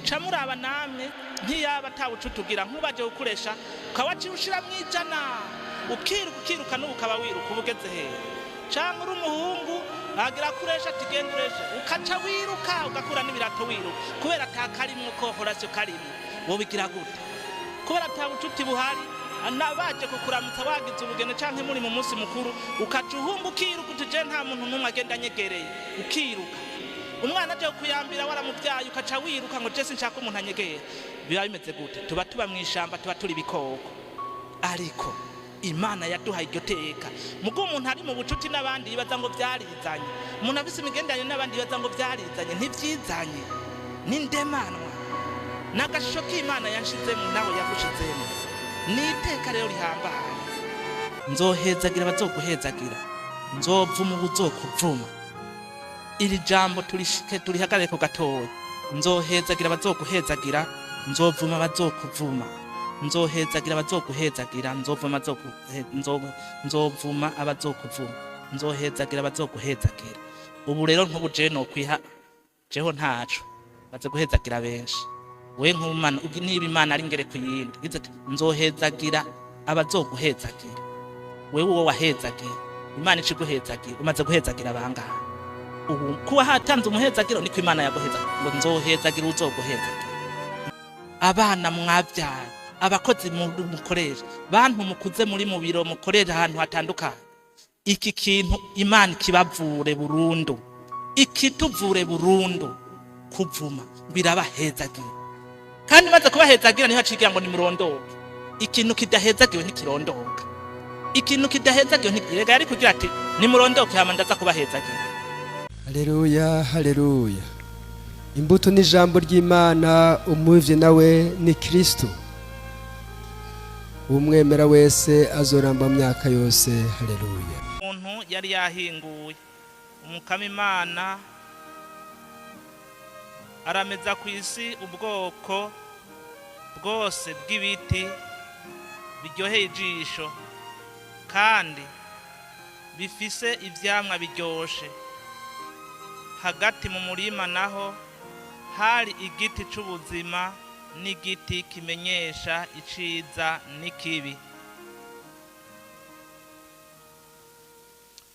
Muca muraba namwe nk'iyaba atawucutugira nk'ubaje gukoresha ukawaciye ushira mwijana ukiruka ukiruka n'ubu ukaba wiruka uba ugeze hehe? Canke uri umuhungu agira kuresha ati genda ureshe, ukaca wiruka ugakura n'ibirato wiruka kubera atakarimwo kohorasyo karimwo, wobigira gute? Kubera ata bucuti buhari, nabaje kukuramutsa wagize ubugeni canke muri mu munsi mukuru, ukaca uhunga ukiruka uti je nta muntu n'umwe agenda anyegereye, ukiruka. Umwana aje kuyambira waramuvyaye ukaca wiruka ngo je sinshaka umuntu anyegera. Biba bimeze gute? Tuba tuba mw'ishamba, tuba turi ibikoko. Ariko Imana yaduhaye iryo teka. Mugo umuntu ari mu bucuti n'abandi yibaza ngo vyarizanye, umuntu afise imigenderanire n'abandi yibaza ngo vyarizanye. Ntivyizanye, n'indemanwa, n'agashusho k'Imana yanshizemo nawe yagushizemo. Ni iteka rero rihambaye. Nzohezagira abazoguhezagira, nzovuma ubuzokuvuma. Iri jambo turishike turihagarare ku gatoya. Nzohezagira abazoguhezagira, nzovuma abazokuvuma. Nzohezagira abazoguhezagira, nzovuma nzovuma abazokuvuma. Nzohezagira abazoguhezagira. Ubu rero nk'ubu jewe nokwiha jeho ntaco baze guhezagira benshi. We nk'umwana niba Imana ari ngere kuyindi, igize ati nzohezagira abazoguhezagira. Wewe uwo wahezagira, Imana iciguhezagira, umaze guhezagira bangahe? Ubu kuba hatanze umuhezagiro niko Imana yaguhezagira, ngo nzohezagira uzoguhezagira. Abana mwabyaye, abakozi mukoresha, bantu mukuze muri mu biro mukorera ahantu hatandukanye, iki kintu Imana ikibavure burundu, ikituvure burundu. Kuvuma birabahezagira, kandi maze kubahezagira niho acigira ngo nimurondoke. Ikintu kidahezagiwe ntikirondoka, ikintu kidahezagiwe ntikirega. Yari kugira ati nimurondoke hama ndaza kubahezagira. Haleluya, haleluya. Imbuto ni ijambo ry'Imana, umuvye nawe ni Kristo. Umwemera wese azoramba myaka yose. Haleluya. Umuntu yari yahinguye Umukama Imana arameza ku isi ubwoko bwose bw'ibiti biryoheye ijisho kandi bifise ivyamwa biryoshe. Hagati mu murima naho hari igiti c'ubuzima n'igiti kimenyesha iciza n'ikibi.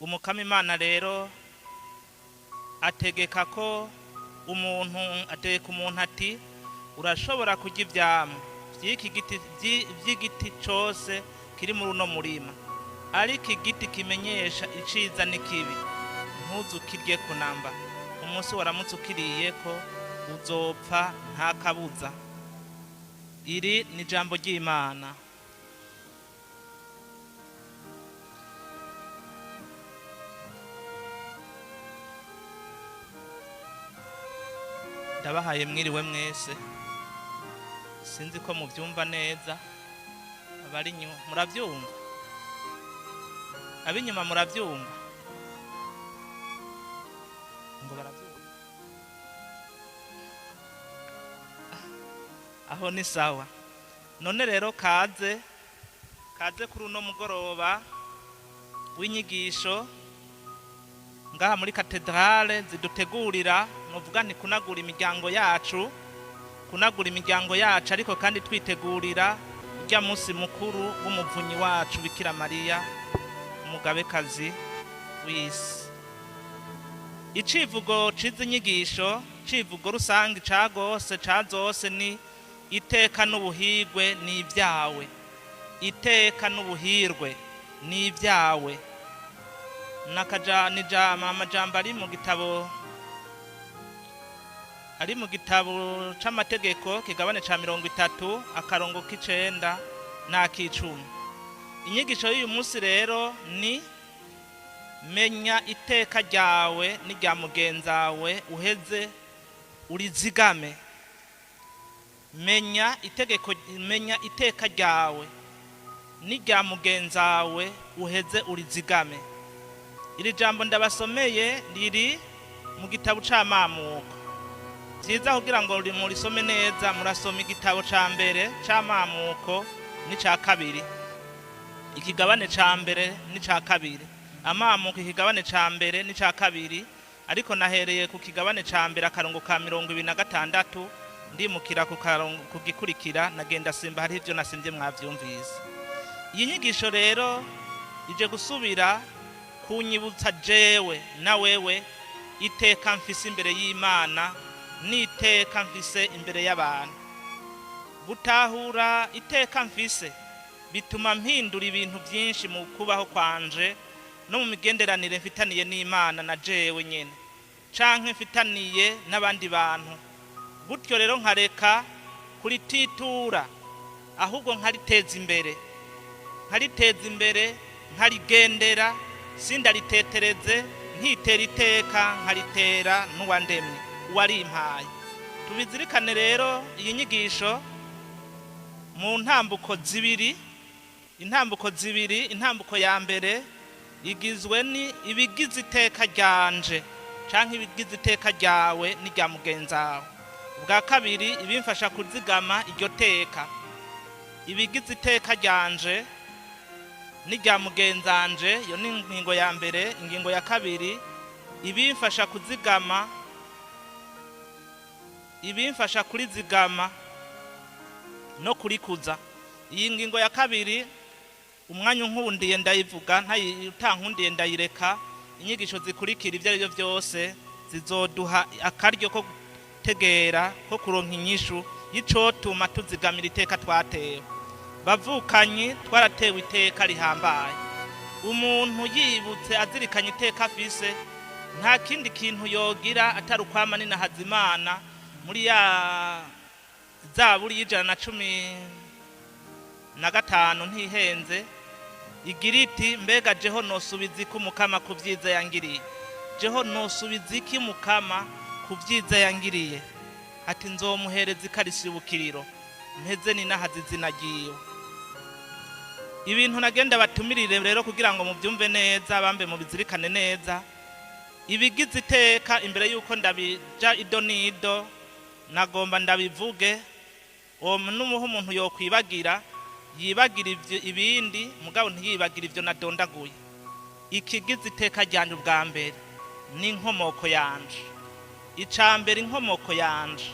Umukama Imana rero ategeka ko umuntu, ategeka umuntu ati urashobora kurya ivyamwa vy'iki giti, vy'igiti cose kiri muri uno murima, ariko igiti kimenyesha iciza n'ikibi ntuzukirye kunamba. Umunsi waramutse ukiriyeko uzopfa nta kabuza. Iri ni ijambo ry'Imana. Ndabahaye mwiriwe mwese, sinzi ko muvyumva neza. Abari inyuma muravyumva? Ab'inyuma muravyumva? Ngo baravyumva. Aho ni sawa. None rero kaze, kaze kuri uno mugoroba w'inyigisho ngaha muri katedrale zidutegurira, novuga nti kunagura imiryango yacu, kunagura imiryango yacu, ariko kandi twitegurira urya munsi mukuru w'umuvunyi wacu Bikira Mariya umugabekazi w'isi. Icivugo cizi nyigisho, civugo rusangi ca gose ca zose ni iteka n'ubuhirwe ni ibyawe. Iteka n'ubuhirwe ni ibyawe. Nakaja ni jama amajambo ari mu gitabo, ari mu gitabo c'amategeko kigabane ca 30 akarongo k'icenda n'ak'icumi. Inyigisho y'uyu munsi rero ni menya iteka ryawe n'irya mugenzawe uheze urizigame. Menya itegeko, menya iteka ryawe n'irya mugenzawe uheze urizigame. Iri jambo ndabasomeye riri mu gitabo c'amamuko. Vyiza kugira ngo murisome neza, murasoma igitabo ca mbere c'amamuko n'ica kabiri, ikigabane ca mbere n'ica kabiri. Amamuko ikigabane ca mbere n'ica kabiri, ariko nahereye ku kigabane ca mbere akarongo ka 26 Ndimukira ku gikurikira, nagenda simba hariho ibyo nasimbye mwavyumvise. Iyi nyigisho rero ije gusubira kunyibutsa jewe na wewe iteka mfise imbere y'Imana n'iteka mfise imbere y'abantu. Gutahura iteka mfise bituma mpindura ibintu byinshi mu kubaho kwanje no mu migenderanire mfitaniye n'Imana na jewe nyene, canke mfitaniye n'abandi bantu. Gutyo rero nkareka kurititura, ahubwo nkariteza imbere, nkariteza imbere, nkarigendera, sindaritetereze, nkitera iteka, nkaritera n'uwandemye uwarimpaye. Tubizirikane rero iyi nyigisho mu ntambuko zibiri. Intambuko zibiri. Intambuko ya mbere igizwe ni ibigize iteka ryanje canke ibigize iteka ryawe n'irya mugenzawe. Ubwa kabiri, ibimfasha kuzigama iryo teka. Ibigize iteka ryanje n'irya mugenzanje, iyo ni ingingo ya mbere. Ingingo ya kabiri, ibimfasha kuzigama, ibimfasha kurizigama no kurikuza. Iyi ngingo ya kabiri, umwanya unkundiye ndayivuga, utankundiye ndayireka. Inyigisho zikurikira ibyo ari byo byose zizoduha akaryo ko gutegera, ko kuronka inyishu y'icotuma tuzigamira iteka twatewe. Bavukanyi, twaratewe iteka rihambaye. Umuntu yibutse azirikanye iteka afise, nta kindi kintu yogira atari ukwama ninahaza Imana muri ya zaburi y'115, ntihenze, igira iti: "Mbega jeho nosubiza iki Umukama ku vyiza yangiriye? Jeho nosubiza iki Mukama ku vyiza yangiriye?" Ati: "Nzomuhereza ikarisi y'ubukiriro, mpeze ninahaza izina ryiwe." Ibintu nagenda batumirire rero kugira ngo mubyumve neza, bambe mubizirikane neza, ibigize iteka. Imbere y'uko ndabija ido n'ido, nagomba ndabivuge. Uwo n'umuha umuntu yokwibagira, yibagira ivyo ibindi, mugabo ntiyibagira ivyo nadondaguye. Ikigize iteka ryanje ubwa mbere ni inkomoko yanje. Ica mbere, inkomoko yanje.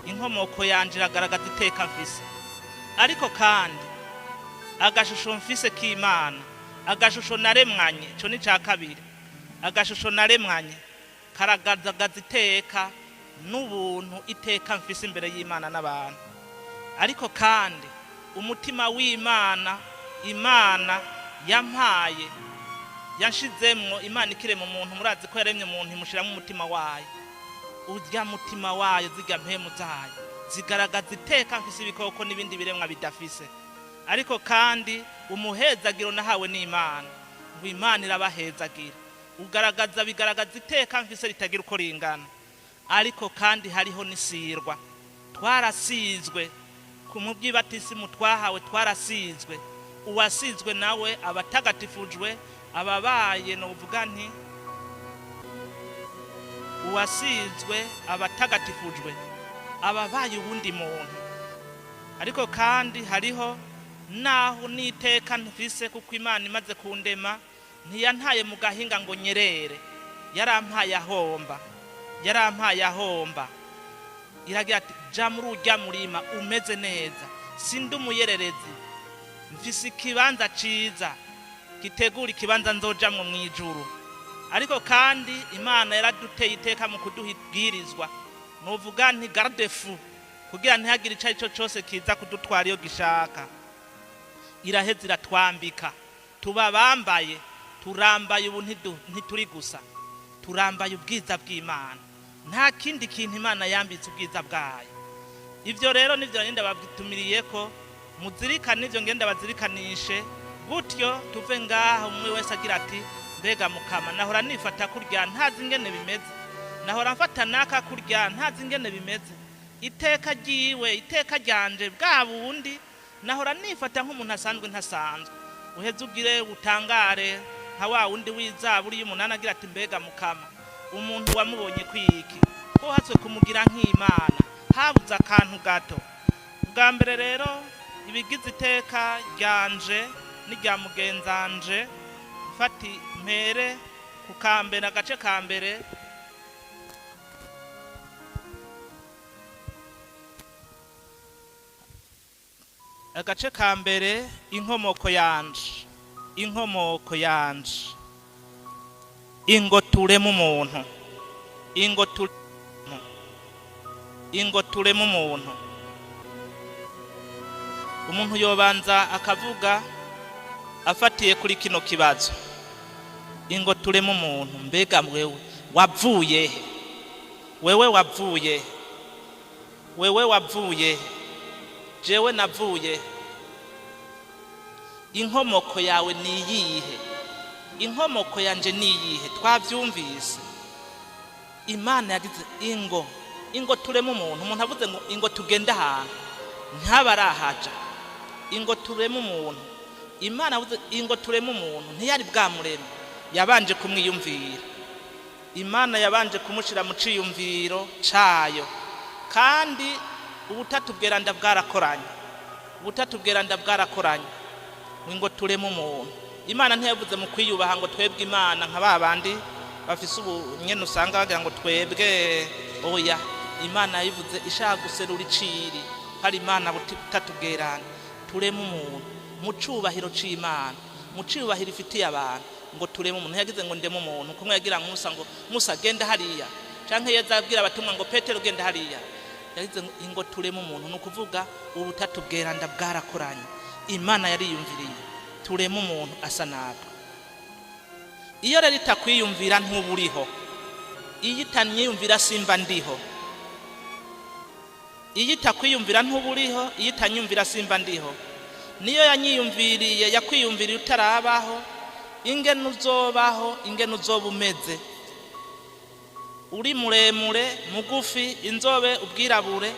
Inkomoko yanje iragaragaza iteka mfise. Ariko kandi agashusho mfise k'Imana, agashusho naremwanye, ico ni ica kabiri. Agashusho naremwanye karagaragaza iteka n'ubuntu, iteka mfise imbere y'Imana n'abantu. Ariko kandi umutima w'Imana, Imana yampaye, yanshizemwo. Imana ikirema umuntu, murazi ko yaremye umuntu imushiramwo umutima wayo. Urya mutima wayo, zirya mpemu zayo, zigaragaza iteka mfise ibikoko n'ibindi biremwa bidafise. Ariko kandi umuhezagiro nahawe n'Imana, ngo Imana irabahezagira, ugaragaza, bigaragaza iteka mfise ritagira uko ringana. Ariko kandi hariho n'isirwa. Twarasizwe ku mu by'ibatisimu twahawe, twarasizwe. Uwasizwe nawe aba atagatifujwe, ababaye, novuga nti uwasizwe aba atagatifujwe, ababaye uwundi muntu. Ariko kandi hariho naho n'iteka mfise, kuko Imana imaze kundema ntiyantaye mu gahinga ngo nyerere. Yarampaye ahomba, yarampaye ahomba, iragira ati: "Ja muri urya murima umeze neza." Sindi umuyererezi, mfise ikibanza ciza gitegura ikibanza nzojamwo mu ijuru. Ariko kandi Imana yaraduteye iteka mu kuduha ibwirizwa, nuvuga nti garde-fou, kugira ntihagire ico ari cyo cose kiza kudutwara iyo gishaka. Iraheza iratwambika, tuba bambaye, turambaye ubu, ntituri gusa, turambaye ubwiza bw'Imana. Nta kindi kintu Imana yambitse ubwiza bwayo. Ibyo rero nibyo ngenda batumiriye ko muzirikane, ibyo ngenda bazirikanishe. Gutyo tuve ngaha umwe wese agira ati: "Mbega Mukama, nahora nifata kurya ntazi ingene bimeze, nahora mfata naka kurya ntazi ingene bimeze. Iteka ryiwe, iteka ryanje, bwa bundi nahora nifata nk'umuntu asanzwe, ntasanzwe." Uheze ugire utangare nka wa wundi w'izaburi y'8 agira ati: "Mbega Mukama, umuntu wamubonye kwiki, ko hatswe kumugira nk'Imana, habuze akantu gato?" Bwa mbere rero, ibigize iteka ryanje n'irya mugenzanje, mfati mpere ku kambere, agace ka mbere. Agace ka mbere, inkomoko yanje, inkomoko yanje. Ingo tureme umuntu, ingo tureme, ingo tureme umuntu. Umuntu yobanza akavuga afatiye kuri kino kibazo: ingo tureme umuntu. Mbega wewe wavuye he? Wewe wavuye he? Wewe wavuye he? Jewe navuye he? Inkomoko yawe ni iyihe? Inkomoko yanje ni iyihe? Twavyumvise, Imana yagize ingo, ingo tureme umuntu. Umuntu avuze ngo ingo tugende ahantu, ntabarahaja. Ingo tureme umuntu. Imana yavuze ingo tureme umuntu, ntiyari bwamureme, yabanje kumwiyumvira. Imana yabanje kumushira mu ciyumviro cayo. Kandi ubutatu bweranda bwarakoranye, ubutatu bweranda bwarakoranye ngo tureme umuntu. Imana ntiyavuze mu kwiyubaha ngo twebwe Imana, nka ba bandi bafise ubu nyene usanga bagira ngo twebwe. Oya, Imana yabivuze ishaka guserura iciri hari Imana butatu bweranda. Tureme umuntu mu cubahiro c'Imana, mu cubahiro ifitiye abantu. Ngo tureme umuntu, yagize ngo ndeme umuntu kumwe yagira ngo Musa, ngo Musa genda hariya, canke yeza abwira abatumwa ngo Petero genda hariya. Yagize ngo ingo tureme umuntu, ni ukuvuga ubutatu bweranda bwarakoranye. Imana yariyumviriye tureme umuntu asa natwe. Iyo rero itakwiyumvira ntuburiho. Iyo itanyiyumvira simba ndiho. Iyo itakwiyumvira ntuburiho. Iyo itanyumvira simba ndiho. Niyo yanyiyumviriye, yakwiyumviriye utarabaho, ingene uzobaho, ingene uzoba umeze, uri muremure, mugufi, inzobe, ubwirabure,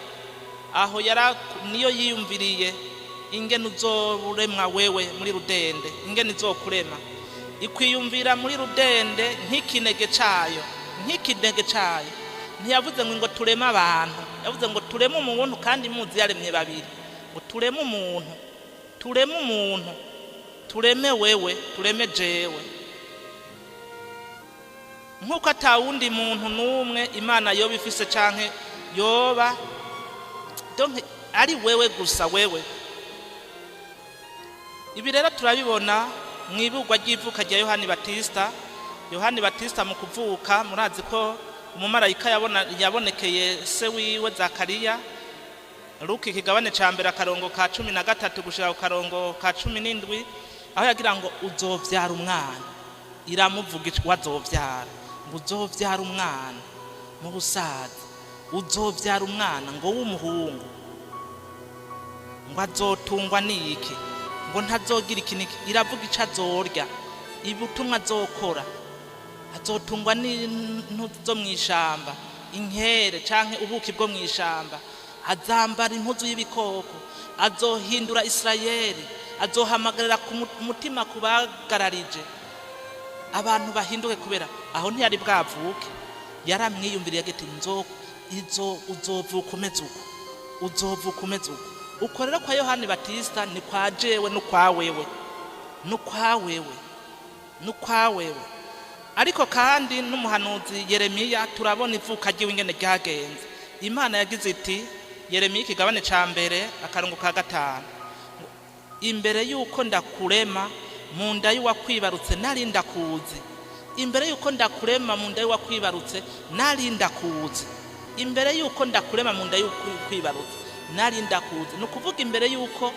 aho yara niyo yiyumviriye ingene uzoburemwa wewe muri rudende, ingene izokurema. Ikwiyumvira muri rudende nk'ikinege cayo, nk'ikinege cayo. Ntiyavuze ngo ngo tureme abantu, yavuze ngo tureme umuntu, kandi muzi yaremye babiri. Ngo tureme umuntu, tureme umuntu, tureme wewe, tureme jewe. Nk'uko atawundi muntu n'umwe Imana yoba ifise canke yoba, donc ari wewe gusa, wewe. Ibi rero turabibona mu ibugwa ry'ivuka rya Yohani Batista. Yohani Batista mu kuvuka, murazi ko umumarayika yabonekeye se wiwe Zakariya. Luka ikigabane ca mbere, akarongo ka 13 gushika ku karongo ka 17, aho yagira ngo uzovyara umwana. Iramuvuga wazovyara, ngo uzovyara umwana mu busaza, uzovyara umwana ngo w'umuhungu, ngo azotungwa n'iki, ngo ntazogira iki n'iki. Iravuga ico azorya, ubutumwa azokora, azotungwa n'intuzi zo mw'ishamba, inkere canke ubuki bwo mw'ishamba, azambara impuzu y'ibikoko, azohindura Isirayeli, azohamagarira ku mutima kubagararije abantu bahinduke. Kubera aho ntiyari bwavuke, yaramwiyumviriye agiti nzo izo uzovuka umeze uko, uzovuka umeze uko. Uko rero kwa Yohani Batista ni kwa jewe no kwa wewe, no kwa wewe, no kwa wewe. Ariko kandi n'umuhanuzi Yeremiya turabona ivuka ry'iwe ingene ryagenze. Imana yagize iti, Yeremiya ikigabane ca mbere, akarongo ka 5: imbere yuko ndakurema mu nda y'uwakwibarutse nari ndakuzi. Imbere yuko ndakurema mu nda y'uwakwibarutse nari ndakuzi. Imbere yuko ndakurema mu nda y'uwakwibarutse nari ndakuzi. Ni ukuvuga imbere yuko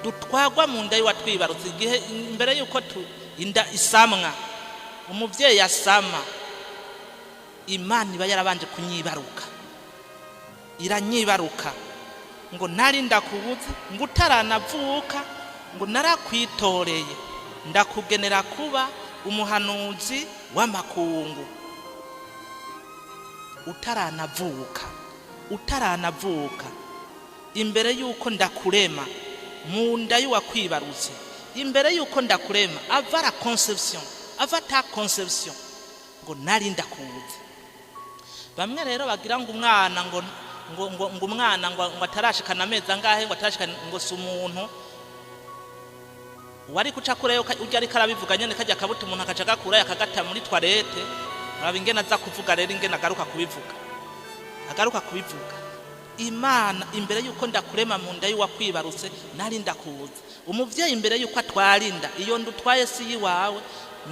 dutwagwa mu nda y'uwatwibarutse, igihe imbere yuko inda isamwa, umuvyeyi asama, Imana iba yarabanje kunyibaruka, iranyibaruka. Ngo nari ndakubuze, ngo utaranavuka, ngo narakwitoreye, ndakugenera kuba umuhanuzi w'amakungu. Utaranavuka, utaranavuka, imbere yuko ndakurema mu nda y'uwakwibarutse, imbere yuko ndakurema, avant la conception, avant ta conception, ngo nari ndakuzi. Bamwe rero bagira ngo umwana ngo umwana ngo atarashikana amezi angahe, ngo atarashikana, ngo si umuntu. Wari kuca kureyo urya ariko arabivuga nyene, kajya kabuta umuntu akaca gakura akagata muri toilette. Araba ingene aza kuvuga rero, ingene agaruka kubivuga, agaruka kubivuga. Imana imbere yuko ndakurema mu nda y'uwakwibarutse nari ndakuzi. Umuvyeyi imbere yuko atwara inda, iyo nda utwaye si iyiwawe,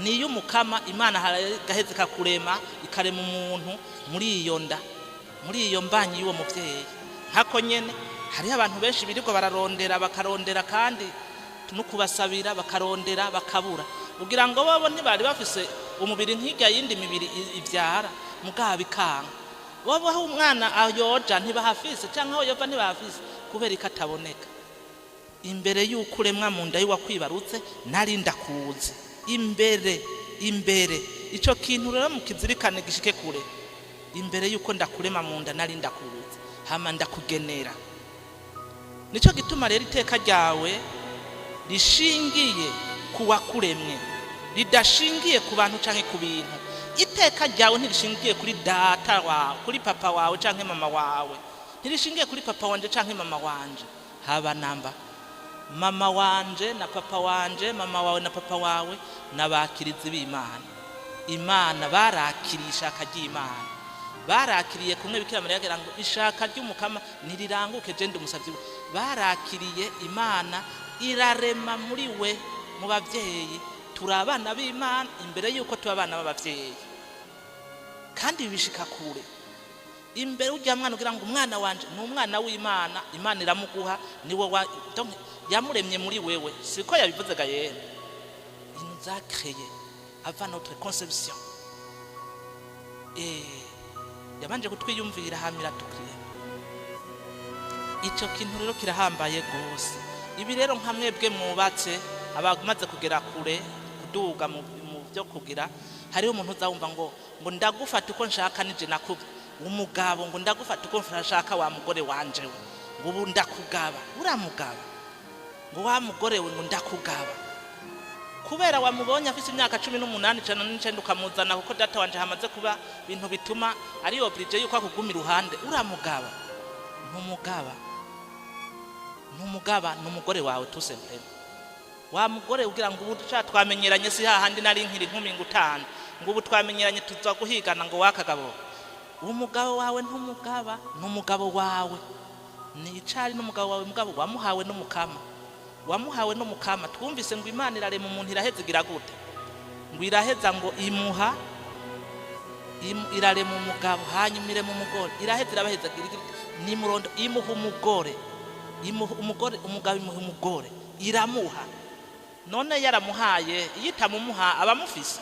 ni iy'umukama. Imana gaheze ikakurema, ikarema umuntu muri iyo nda, muri iyo mbanyi y'uwo muvyeyi. Nkako nyene hariho abantu benshi birirwa bararondera, bakarondera, kandi no kubasabira bakarondera bakabura, kugira ngo bobo ntibari bafise umubiri nk'irya yindi mibiri ivyara, mugabo bikanga. Bobo aho umwana ayoja ntibahafise, canke aho yova ntibahafise, kubera ko ataboneka. Imbere y'uko uremwa mu nda y'uwakwibarutse nari ndakuzi. Imbere ico kintu rero mukizirikane gishike kure. Imbere y'uko ndakurema mu nda nari ndakuzi, hama ndakugenera. Nico gituma rero iteka ryawe rishingiye ku wakuremye, ridashingiye ku bantu canke ku bintu. Iteka ryawe ntirishingiye kuri data wawe, kuri papa wawe canke mama wawe, ntirishingiye kuri papa wanje canke mama wanje, haba namba. Mama wanje na papa wanje, mama wawe na papa wawe n'abakirizi b'Imana. Imana barakiriye ishaka ry'Imana, barakiriye kumwe Bikira Mariya agira ngo ishaka ry'umukama niriranguke, je ndi umusavyi. Barakiriye Imana irarema muri we, mu bavyeyi. Turi abana b'Imana imbere yuko tuba abana b'abavyeyi, kandi bishika kure. Imbere ujya mwana ugira ngo umwana wanje ni umwana w'Imana, Imana iramuguha, niwe wa donc yamuremye muri wewe. Siko yabivuze ga yera? Il nous a créé avant notre conception. Yabanje kutwiyumvira hamira tukirema. Ico kintu rero kirahambaye gose. Ibi rero nka mwebwe mwubatse, abamaze kugera kure, kuduga mu byo kugira, hariho umuntu uzawumva ngo ndagufata uko nshaka, nije nakubye umugabo, ngo ndagufata uko nshaka wa mugore wanje we, ngo ubu ndakugaba. Uramugaba ngo wa mugore we, ngo ndakugaba kubera wamubonye afise imyaka 18 9 ukamuzana, kuko data wanje hamaze kuba ibintu bituma ari obligé yuko akuguma iruhande. Uramugaba? Ntumugaba, ntumugaba, ni umugore wawe tout simplement. Wa mugore ugira ngo ubu sha twamenyeranye, si hahandi nari nkiri inkumi, ngo utanu, ngo ubu twamenyeranye tuza guhigana, ngo wakagabo. Umugabo wawe ntumugaba, ni umugabo wawe, ni icari n'umugabo wawe. Mugabo wamuhawe n'umukama, wamuhawe n'umukama. Twumvise ngo Imana irarema umuntu, iraheza igira gute? Ngo iraheza ngo imuha irarema umugabo, hanyuma irema umugore, iraheza irabaheza igira iti, nimurondo imuha umugore, imuha umugore, umugabo imuha umugore, iramuha. None yaramuhaye, iyo itamumuha abamufise?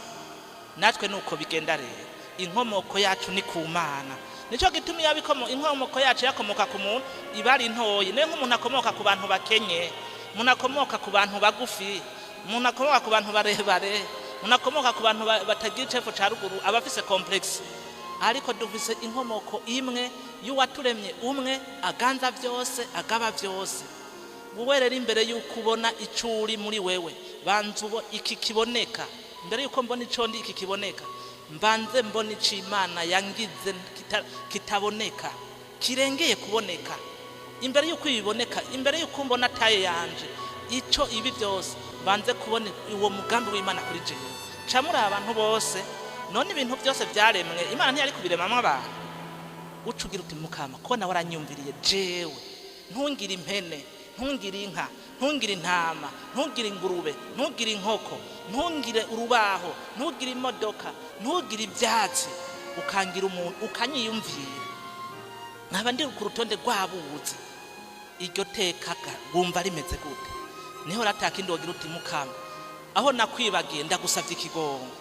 Natwe nuko bigenda rero. Inkomoko yacu ni ku Mana. Nico gituma iyo inkomoko yacu yakomoka ku muntu iba ari ntoyi. Niyo nk'umuntu akomoka ku bantu bakenye, umuntu akomoka ku bantu bagufi, umuntu akomoka ku bantu barebare, umuntu akomoka ku bantu batagira icepfo ca ruguru, aba afise complexe. Ariko dufise inkomoko imwe y'uwaturemye umwe, aganza byose, agaba byose. Wowe rero imbere y'uko ubona ico uri muri wewe, banza ubo iki kiboneka. Mbere y'uko mbona ico ndi, iki kiboneka, mbanze mbona ico Imana yangize kitaboneka, kirengeye kuboneka. Imbere y'uko ibiboneka, imbere y'uko mbona taille yanje, ico ibi byose, mbanze kubona uwo mugambi w'Imana kuri jewe. Ca muri abantu bose, none ibintu byose byaremwe, Imana ntiyari kubiremamwo abantu? Uca ugira uti: "Mukama, ko nawe waranyumviriye jewe, ntungire impene, ntungire inka, ntungire intama, ntungire ingurube, ntungire inkoko, ntungire urubaho, ntugire imodoka, ntugire ibyatsi, ukangira umuntu, ukanyiyumvira nkaba ndi ku rutonde rw'abuzi." Iryo tekaga wumva rimeze gute? Niho ratakindi wogira uti: "Mukama, aho nakwibagiye ndagusabye ikigongo."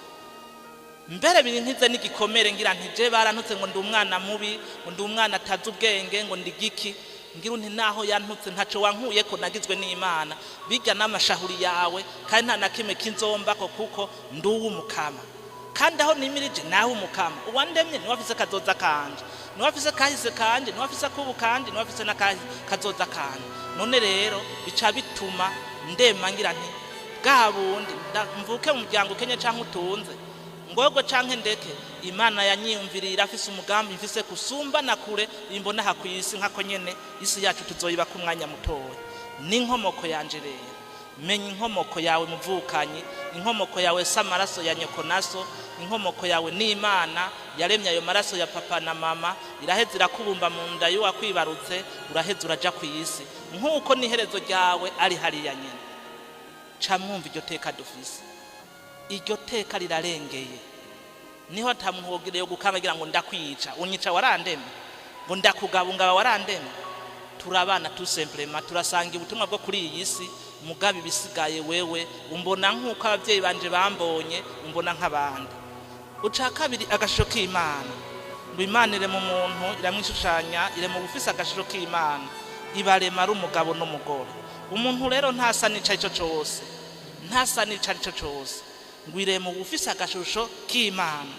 Mbere biri nkize n'igikomere, ngira nti je barantutse ngo ndi umwana mubi, ngo ndi umwana atazi ubwenge, ngo ndi giki. Ngira nti naho yantutse, ntaco wankuye ko nagizwe n'Imana, bijya n'amashahuri yawe, kandi nta na kimwe kinzombako, kuko ndi uw'umukama, kandi aho nimirije nawe umukama uwandemye niwe afise kazoza kanje, niwe afise kahise kanje, niwe afise akubu kanje, niwe afise n'akazoza kanje. None rero bica bituma ndema, ngira nti bwa bundi mvuke mu muryango ukenye canke utunze, ngorwe canke ndeke, Imana yanyiyumviriye, irafise umugambi mfise kusumba na kure imbona aha kw'isi. Nkako nyene isi yacu tuzoyiba ku mwanya mutoya, n'inkomoko yanje rero. Menya inkomoko yawe muvukanyi. Inkomoko yawe si amaraso ya nyoko na so. Inkomoko yawe ni Imana yaremye ayo maraso ya papa na mama, iraheza irakubumba mu nda y'uwakwibarutse, uraheza uraja ku isi, nk'uko n'iherezo ryawe ari hariya nyine. Ca mwumva iryo teka dufise, iryo teka rirarengeye. Niho ata muntu wogira yo gukangagira ngo ndakwica, unyica warandemye, ngo ndakugabungaba warandemye. Turabana tout simplement, turasanga ubutumwa bwo kuri iyi si. Mugabe ibisigaye, wewe umbona nk'uko ababyeyi banje bambonye, umbona nk'abandi. Uca kabiri, agashusho k'Imana. Ngo Imana irema umuntu, iramwishushanya, irema ubufise agashusho k'Imana, ibarema ari umugabo n'umugore. Umuntu rero ntasa n'ico ari cyo cose, ntasa n'ico ari cyo cose. Ngo irema ubufise agashusho k'Imana.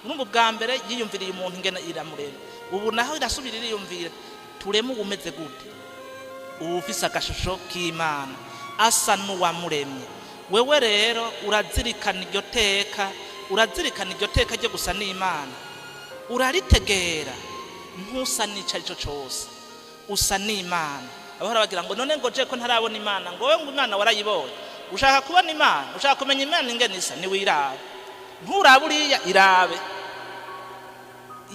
Urumva, ubwa mbere yiyumviriye umuntu ingene iramurema, ubu naho irasubira iriyumvira: tureme ubumeze gute? Ubu ufise agashusho k'Imana, asa n'uwamuremye. Wewe rero urazirikana iryo teka? Urazirikana iryo teka ryo gusa n'Imana? Uraritegera? Ntusa n'ico ari cyo cose, usa n'Imana. Abahora bagira ngo none ngo je ko ntarabona Imana, ngo wowe ngo Imana warayibonye? Ushaka kubona Imana, ushaka kumenya Imana ingene isa, niwirabe. Nturabe uriya, irabe.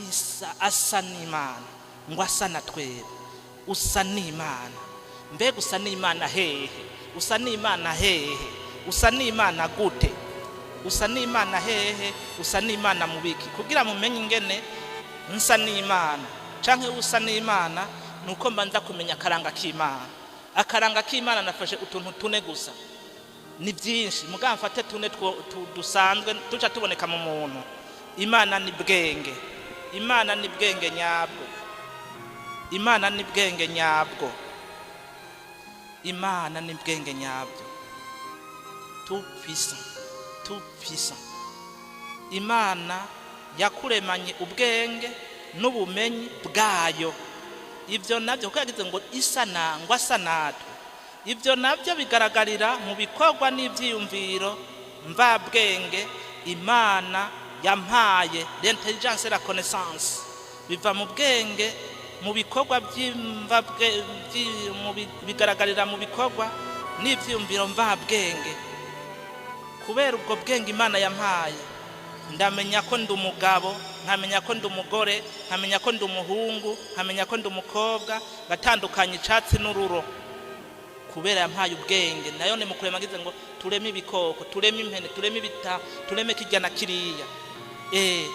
Isa, asa n'Imana, ngo asa na twebwe. Usa n'Imana. Mbega usa n'Imana hehe? Usa n'Imana hehe? Usa n'Imana gute? Usa n'Imana hehe? Usa n'Imana mu biki? Kugira mumenye ingene nsa n'Imana canke usa n'Imana, nuko mbanza kumenya akaranga k'Imana. Akaranga k'Imana, nafashe utuntu tune gusa, ni byinshi, mugabo mfate tune dusanzwe tuca tuboneka mu muntu. Imana ni bwenge. Imana ni bwenge nyabwo. Imana ni bwenge nyabwo. Imana ni bwenge nyabwo, tout puissant, tout puissant. Imana yakuremanye ubwenge n'ubumenyi bwayo. Ibyo nabyo, kuko yagize ngo isa na, ngo asa natwe, ibyo nabyo bigaragarira mu bikorwa n'ibyiyumviro mvabwenge Imana yampaye. L'intelligence et la connaissance biva mu bwenge, mu bikorwa bigaragarira mu bikorwa n'ibyiyumviro mvabwenge. Kubera ubwo bwenge Imana yampaye, ndamenya ko ndi umugabo, nkamenya ko ndi umugore, nkamenya ko ndi umuhungu, nkamenya ko ndi umukobwa, ngatandukanya icatsi n'ururo, kubera yampaye ubwenge. Nayo ni mu kurema, agize ngo tureme ibikoko, tureme impene, tureme ibita, tureme kirya na kiriya.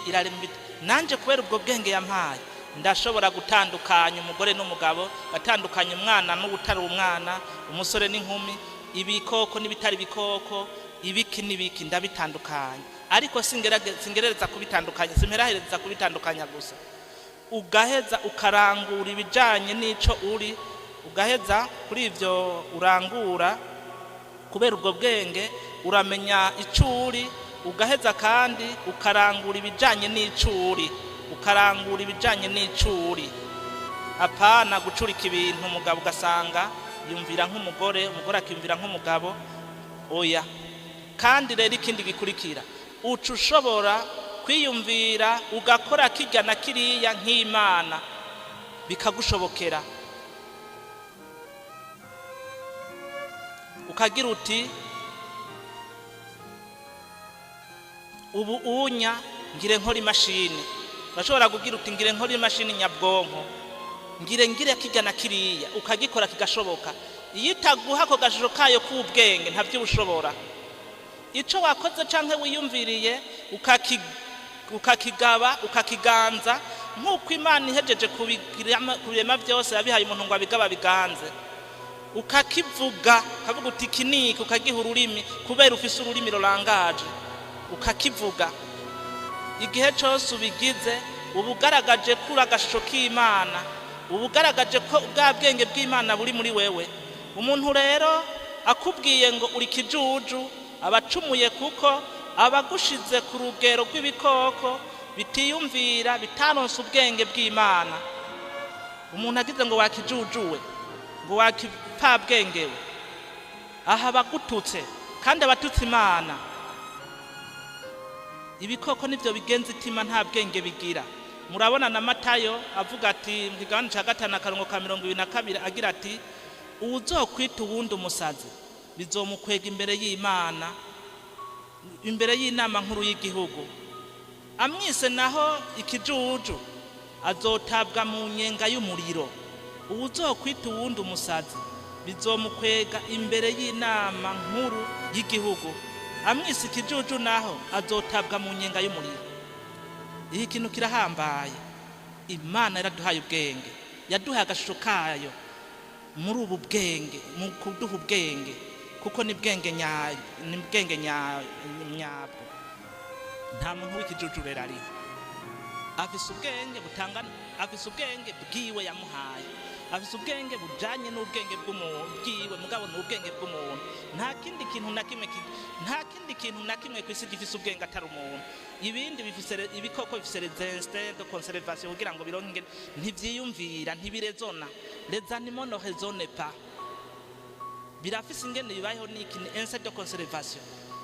Irarema ibita. Nanje kubera ubwo bwenge yampaye, ndashobora gutandukanya umugore n'umugabo, ngatandukanya umwana n'ubutari umwana, umusore n'inkumi, ibikoko n'ibitari ibikoko, ibiki n'ibiki, ndabitandukanya. Ariko singerereza kubitandukanya, simperahereza kubitandukanya gusa. Ugaheza ukarangura ibijanye n'ico uri, ugaheza kuri ivyo urangura. Kubera ubwo bwenge uramenya ico uri, ugaheza kandi ukarangura ibijanye n'ico uri, ukarangura ibijanye n'ico uri. Apana gucurika ibintu, umugabo ugasanga yumvira nk'umugore, umugore akiyumvira nk'umugabo, oya. Kandi rero ikindi gikurikira, uca ushobora kwiyumvira ugakora kirya na kiriya nk'Imana, bikagushobokera. Ukagira uti: ubu unya ngire nkora imashini. Urashobora kugira uti: ngire nkora imashini nyabwonko, ngire kirya na kiriya, ukagikora kigashoboka. Iyo itaguha ako gashusho kayo k'ubwenge, ntabyo ushobora. Ico wakoze canke wiyumviriye, ukakigaba, ukakiganza, nk'uko Imana ihejeje kubirema byose yabihaye umuntu ngo abigaba biganze. Ukakivuga, ukavuga uti: iki niki, ukagiha ururimi, kubera ufise ururimi rurangaje, ukakivuga. Igihe cyose ubigize, uba ugaragaje ko uri agashusho k'Imana, uba ugaragaje ko bwa bwenge bw'Imana buri muri wewe. Umuntu rero akubwiye ngo uri kijuju, aba acumuye, kuko aba agushize ku rugero rw'ibikoko bitiyumvira, bitaronse ubwenge bw'Imana. Umuntu agize ngo wakijujuwe, ngo wakipfabwengewe, aha abagututse, kandi abatutse Imana. Ibikoko nivyo bigenza itima, nta bwenge bigira. Murabona na Matayo avuga ati mu kigabane ca 5 akarongo ka 22, agira ati: uwuzokwita uwundi umusazi. bizomukwega imbere y'Imana, imbere y'inama nkuru y'igihugu. Amwise naho ikijuju azotabwa mu nyenga y'umuriro. Uwuzokwita uwundi umusazi bizomukwega imbere y'inama nkuru y'igihugu. Amwise ikijuju naho azotabwa mu nyenga y'umuriro. Iki kintu kirahambaye. Imana yaraduhaye ubwenge, yaduhaye agashusho kayo muri ubu bwenge, mu kuduha ubwenge, kuko ni bwenge ni bwenge nyabwo. Nta muntu w'ikijuju rero ariho, afise ubwenge butangana, afise ubwenge bwiwe yamuhaye, afise ubwenge bujanye n'ubwenge bw'umuntu bwiwe, mugabo ni ubwenge bw'umuntu. Nta kindi kintu na kimwe, nta kindi kintu na kimwe kw'isi gifise ubwenge atari umuntu. Ibindi bifise, ibikoko bifise les instincts de conservation kugira ngo bironke, ntivyiyumvira, ntibirezona. Les animaux ne raisonnent pas, birafise ingene bibayeho, niki, ni instinct de conservation.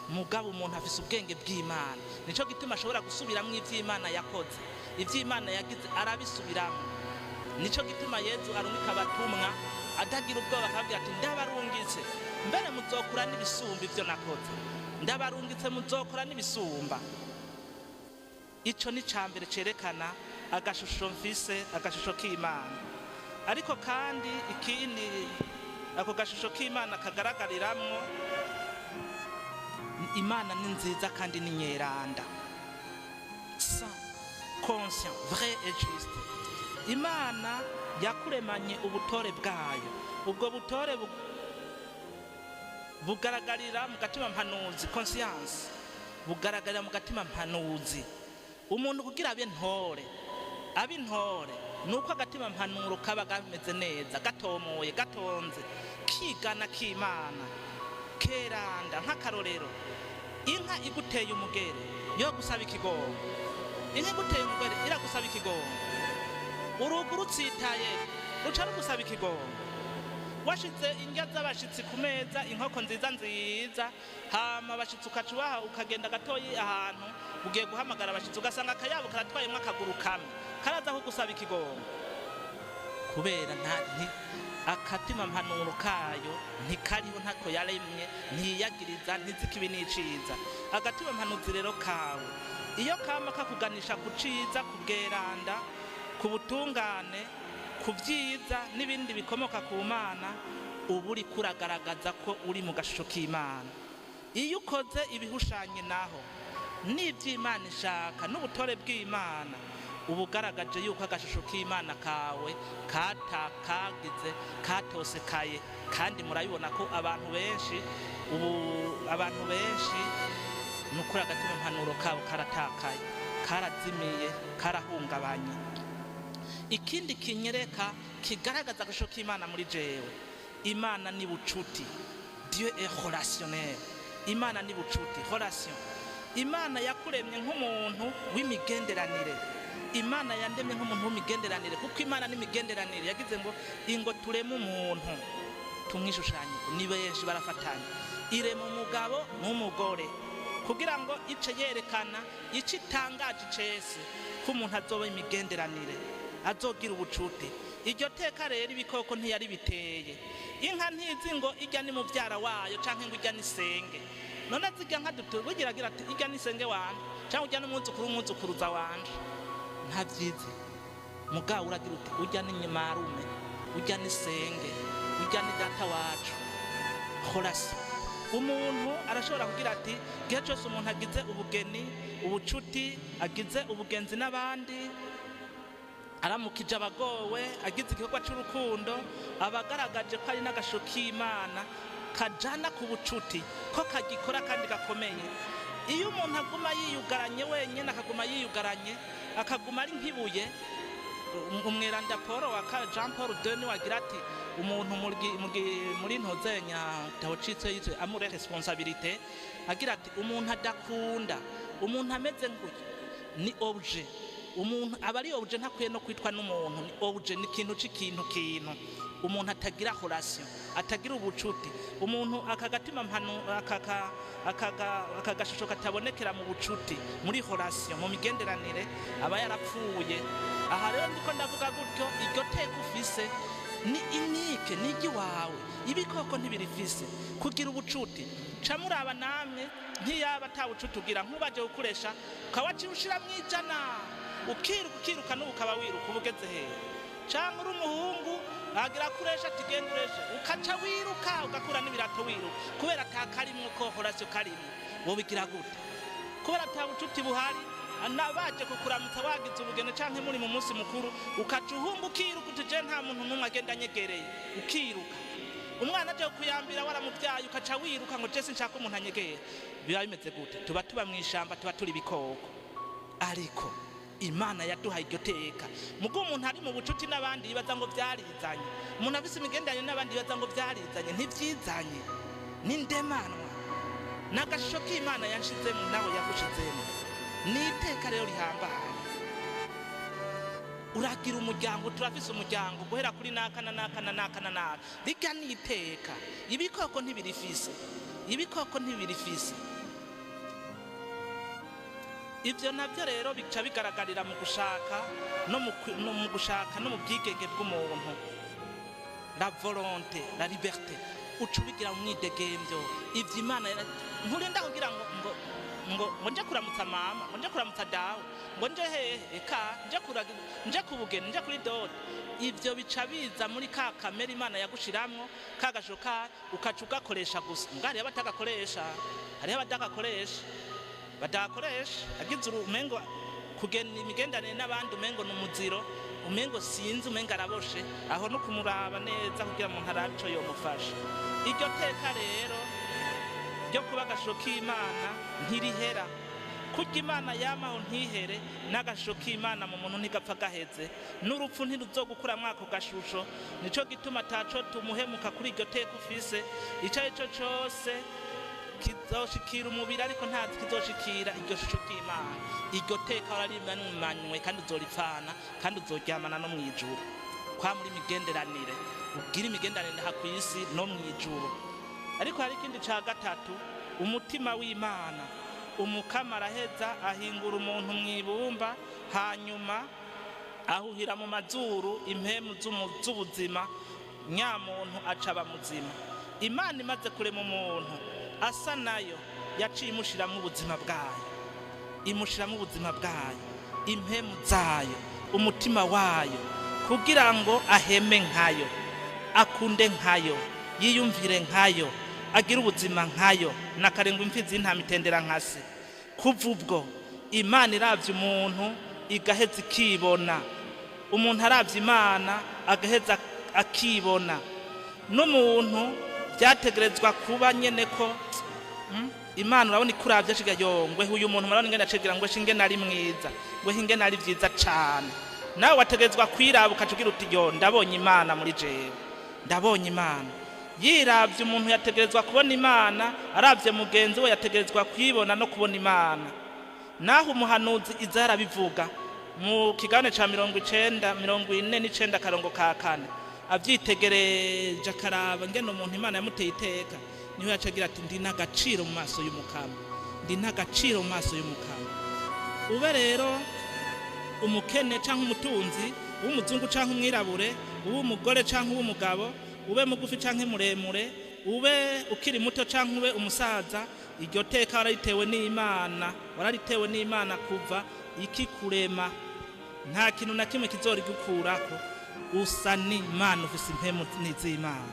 Mugabo umuntu afise ubwenge bw'Imana, nico gituma ashobora gusubiramwo ivy'Imana yakoze, ivy'Imana yagize arabisubiramwo. Nico gituma Yezu arungika abatumwa atagira ubwoba, akababwira ati ndabarungitse mbere muzokora n'ibisumba ivyo nakoze, ndabarungitse muzokora n'ibisumba. Ico ni cambere cerekana agashusho mfise, agashusho k'Imana. Ariko kandi ikindi ako gashusho k'Imana kagaragariramwo, Imana ni nziza kandi ni nyeranda, saint, conscient, vrai et juste. Imana yakuremanye ubutore bwayo. Ubwo butore bugaragarira mu gatima mpanuzi, conscience, bugaragarira mu gatima mpanuzi. Umuntu kugira abe ntore, abe intore, nuko agatima mpanuro kaba gameze neza, gatomoye, gatonze, kigana k'Imana, keranda. Nk'akarorero, inka iguteye umugere yo gusaba ikigongo, inka iguteye umugere iragusaba ikigongo. Urugo rutsitaye ruca rugusaba ikigongo. Washize indya z'abashitsi ku meza, inkoko nziza nziza, hama abashitsi ukaca ubaha, ukagenda gatoyi ahantu ugiye guhamagara abashitsi, ugasanga akayabo karatwayemwo akaguru kamwe, karaza kugusaba ikigongo, kubera nta akatima mpanuro kayo ntikariho, ntako yaremye, ntiyagiriza, ntizi ikibi n'iciza. Agatima mpanuzi rero kawe iyo kama kakuganisha ku ciza, ku bweranda, ku butungane, ku byiza n'ibindi bikomoka ku Mana, uba uriko uragaragaza ko uri mu gashusho k'Imana. Iyo ukoze ibihushanye naho n'iby'Imana ishaka n'ubutore bw'Imana, uba ugaragaje yuko agashusho k'Imana kawe kata kagize katosekaye. Kandi murabibona ko abantu benshi ubu, abantu benshi ni ukuri agatima mpanuro kabo karatakaye, karazimiye, karahungabanye. Ikindi kinyereka kigaragaza agashusho k'Imana muri jewe, Imana ni bucuti. Dieu est relationnel. Imana ni bucuti, relation. Imana yakuremye nk'umuntu w'imigenderanire. Imana yandemye nk'umuntu w'imigenderanire, kuko Imana n'imigenderanire. Yagize ngo ingo tureme umuntu tumwishushanye, ni benshi barafatanya, irema umugabo n'umugore kugira ngo ice yerekana ico itangaje icese ko umuntu azoba imigenderanire, azogira ubucuti. Iryo teka rero ibikoko ntiyari biteye. Inka ntizi ngo ijya ni mubyara wayo canke ngo ijya ni senge. None zijya nka dutu bugira agira ati ijya ni senge wanje canke ujya n'umwuzukuru w'umwuzukuruza wanje, ntabyizi. Mugabo uragira uti ujya ni marume, ujya ni senge, ujya ni data wacu. Horasi umuntu arashobora kugira ati igihe cyose umuntu agize ubugeni, ubucuti, agize ubugenzi n'abandi, aramukije abagowe, agize igikorwa cy'urukundo, aba agaragaje ko ari n'agasho k'Imana kajana ku bucuti, ko kagikora kandi gakomeye. Iyo umuntu aguma yiyugaranye wenyine, akaguma yiyugaranye, akaguma ari nk'ibuye, umweranda Paul wa Jean Paul II niwe agira ati umuntu muri ntozenya tawucitse yitwe amure responsabilité, agira ati umuntu adakunda, umuntu ameze nguyu ni objet. Umuntu aba ari objet, ntakwiye no kwitwa n'umuntu, ni objet, ni ikintu c'ikintu kintu. Umuntu atagira relation, atagira ubucuti, umuntu akagatima mpanu akaka akagashusho katabonekera mu bucuti, muri relation, mu migenderanire, aba yarapfuye. Aha rero ndiko ndavuga gutyo, iryo teka ufise Ni inike, ni iry'iwawe. Ibikoko ntibirifise. Kugira ubucuti, ca muraba namwe nk'iyaba ata bucuti ugira, nk'ubaje gukoresha ukawaciye ushiramwo 100, ukiruka ukiruka, n'ubu ukaba wiruka, uba ugeze hehe? Canke uri umuhungu, agira kuresha ati genda ureshe, ukaca wiruka, ugakura n'ibirato wiruka, kubera ata karimwo kohorasyo karimwo. Wobigira gute? Kubera ata bucuti buhari, nabaje kukuramutsa wagize ubugeni canke muri mu munsi mukuru, ukaca uhunga ukiruka, uti je nta muntu n'umwe agenda anyegereye, ukiruka. Umwana aje kuyambira waramuvyaye, ukaca wiruka ngo je sinshaka umuntu anyegera. Biba bimeze gute? Tuba mw'ishamba, tuba turi ibikoko. Ariko Imana yaduhaye iryo teka. Mugo umuntu ari mu bucuti n'abandi yibaza ngo vyarizanye, umuntu afise imigenderanire n'abandi yibaza ngo vyarizanye. Ntivyizanye, n'indemanwa, n'agashusho k'Imana yanshizemo nawe yagushizemo. Ni iteka rero rihambaye. Uragira umuryango, turafise umuryango guhera kuri naka na naka na naka na naka. Rirya ni iteka, ibikoko ntibirifise, ibikoko ntibirifise. Ibyo nabyo rero bica bigaragarira mu gushaka no mu gushaka no mu bwigenge bw'umuntu, la volonté, la liberté. Uca ubigira mu mwidegemvyo. Ivyo Imana nturinda kugira ngo ngo ngo ngo nje kuramutsa mama, ngo nje kuramutsa dawe, ngo nje hehe, eka nje kuraga, nje kubugeni, nje kuri dodo. Ivyo bica biza muri ka kamere Imana yagushiramwo, ka gasho ka ukaca ugakoresha gusa. Mbwa hariho abatagakoresha, hariho abatagakoresha, badakoresha. Agize umengo kugena imigenderanire n'abandi, umengo ni umuziro, umengo sinzi, umengo araboshe. Aho no kumuraba neza kugira umuntu arabe ico yomufasha. Iryo teka rero ryo kuba agashusho k'Imana ntirihera. Kurya Imana yamaho ntihere, n'agashusho k'Imana mu muntu ntigapfa gaheze, n'urupfu ntiruzogukura mwako gashusho. Nico gituma ataco tumuhemuka kuri iryo teka ufise. Ico ari cyo cose kizoshikira umubiri, ariko ntazi kizoshikira iryo shusho ry'Imana. Iryo teka wararimanywe, kandi uzoripfana, kandi uzoryamana no mw'ijuru. Kwa muri imigenderanire, ugira imigenderanire ha kw'isi no mw'ijuru. Ariko hari ikindi ca gatatu, umutima w'Imana. Umukama araheza ahingura umuntu mw'ibumba, hanyuma ahuhira mu mazuru impemu z'ubuzima, nyamuntu acaba muzima. Imana imaze kurema umuntu asa nayo, yaciye imushiramwo ubuzima bwayo, imushiramwo ubuzima bwayo, impemu zayo, umutima wayo, kugira ngo aheme nkayo, akunde nkayo, yiyumvire nkayo, agire ubuzima nkayo. Nakarengwa imfizi y'intama itendera nka se. Kuva ubwo Imana iravye umuntu igaheza ikibona, umuntu aravye Imana agaheza akibona. N'umuntu vyategerezwa kuba nyene ko Imana urabona ikuravye ashiga yongwe uyu muntu murabona ingene acigira ngo ingene ari mwiza, ngo ingene ari vyiza cane. Nawe wategerezwa kwiraba ukaca ugira uti yo ndabonye Imana muri jewe, ndabonye Imana. Yiravye umuntu yategerezwa kubona Imana, aravye mugenzi we yategerezwa kwibona no kubona Imana. Naho umuhanuzi Izaya arabivuga mu kigabane ca 90, 49 akarongo ka 4, avyitegereje akaraba ngene umuntu Imana yamuteye iteka, niho yaca agira ati ndi n'agaciro mu maso y'Umukama, ndi n'agaciro mu maso y'Umukama. Ube rero umukene canke umutunzi, uw'umuzungu canke umwirabure, uw'umugore canke uw'umugabo, ube mugufi canke muremure, ube ukiri muto canke ube umusaza, iryo teka wararitewe n'Imana, wararitewe n'Imana kuva ikikurema. Nta kintu na kimwe kizorigukurako. Usa n'Imana, ufise impemu z'Imana,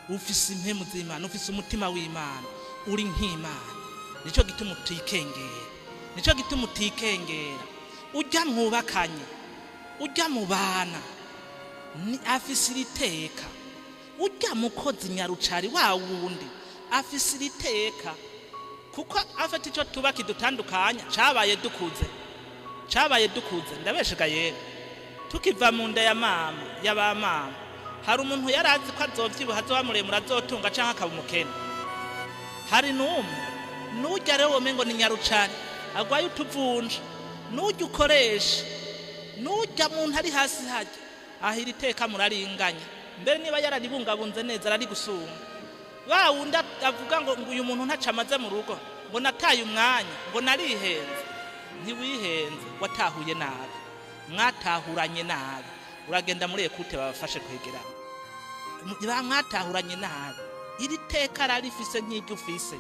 ufise impemu z'Imana, ufise umutima w'Imana, uri nk'Imana. Nico gituma utikengera, nico gituma utikengera. Ujya mwubakanye, ujya mubana, ni afise iri teka. Ujya mukozi nyarucari wa wundi afise iri teka, kuko afata ico tuba kidutandukanya cabaye dukuze, cabaye dukuze. Ndabeshega yera tukiva mu nda ya mama, ya ba mama, hari umuntu yarazi ko azovyibuha, azoba muremure, azotunga canke akaba umukene? Hari n'umwe? Nujya rero womengo ni nyarucari agwaye utuvunja, nujya ukoresha, nujya muntu ari hasi hajya aho, iri teka muraringanya. Mbere niba yararibungabunze neza ararigusumba. Wa wundi avuga ngo uyu muntu ntaco amaze mu rugo, ngo nataye umwanya, ngo narihenze. Ntiwihenze, watahuye nabi, mwatahuranye nabi. Uragenda muri écoute babafashe kwegerana. Bamwatahuranye nabi. Iri teka ararifise nk'iryo ufise.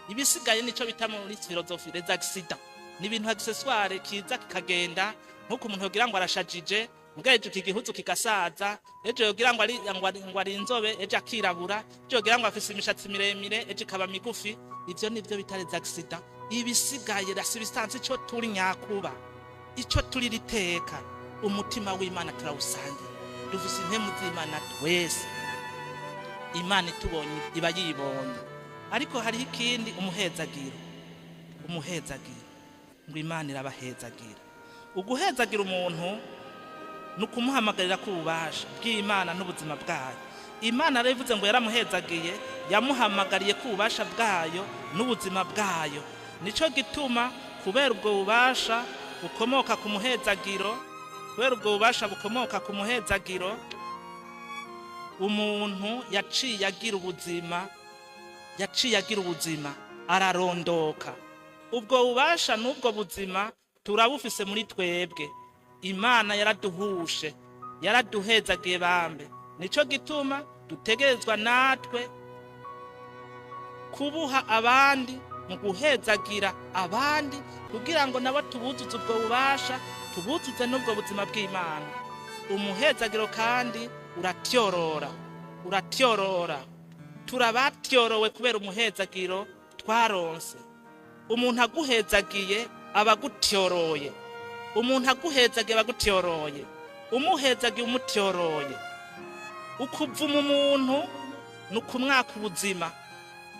Ibisigaye nico bita muri philosophie les accidents, ni ibintu accessoire kiza kikagenda, nk'uko umuntu yogira ngo arashajije, mbwa ejo igihuzu kigasaza, ejo yogira ngo ari inzobe, ejo akirabura, ejo yogira ngo afise imishatsi miremire, ejo ikaba migufi. Ivyo nivyo bita les accidents. Ibisigaye, la substance, ico turi nyakuba, ico turi riteka, umutima w'Imana turawusangira. Dufise impemu z'Imana twese. Imana itubonye iba yibonye. Ariko hariho ikindi, umuhezagiro. Umuhezagiro, ngo Imana irabahezagira. Uguhezagira umuntu ni ukumuhamagarira ko ububasha bw'Imana n'ubuzima bwayo. Imana rero ivuze ngo yaramuhezagiye, yamuhamagariye ko ububasha bwayo n'ubuzima bwayo. Nico gituma kubera ubwo bubasha bukomoka ku muhezagiro, kubera ubwo bubasha bukomoka ku muhezagiro, umuntu yaciye agira ubuzima, yaciye agira ubuzima, ararondoka. Ubwo bubasha n'ubwo buzima turabufise muri twebwe. Imana yaraduhushe, yaraduhezagiye bambe. Nico gituma dutegerezwa natwe kubuha abandi mu guhezagira abandi, kugira ngo nabo tubuzuze ubwo bubasha, tubuzuze n'ubwo buzima bw'Imana. Umuhezagiro kandi uratyorora, uratyorora. Turabatyorowe kubera umuhezagiro twaronse. Umuntu aguhezagiye aba agutyoroye. Umuntu aguhezagiye aba agutyoroye. Umuhezagiye umutyoroye. Ukuvuma umuntu ni ukumwaka ubuzima,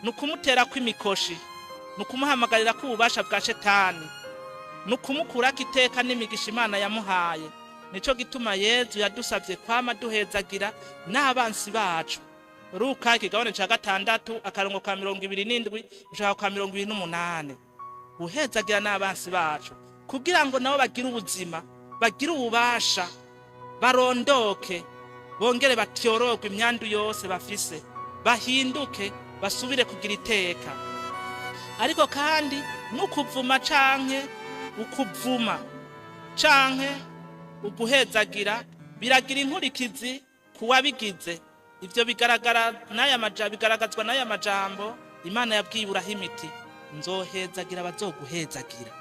ni ukumutera kw'imikoshi, ni ukumuhamagarira ko ububasha bwa shetani, ni ukumukurako iteka n'imigisha Imana yamuhaye. Nico gituma Yezu yadusabye kwama duhezagira n'abansi bacu. Luka ikigabane ca 6, akarongo ka 27 gushaka ka 28. Guhezagira n'abansi bacu kugira ngo nabo bagire ubuzima, bagire ububasha, barondoke, bongere batyororwe imyandu yose bafise, bahinduke, basubire kugira iteka. Ariko kandi n'ukuvuma canke ukuvuma canke uguhezagira biragira inkurikizi kuwabigize. Ivyo bigaragara n'aya maja bigaragazwa n'aya majambo Imana yabwiye Iburahimu iti: "Nzohezagira abazoguhezagira,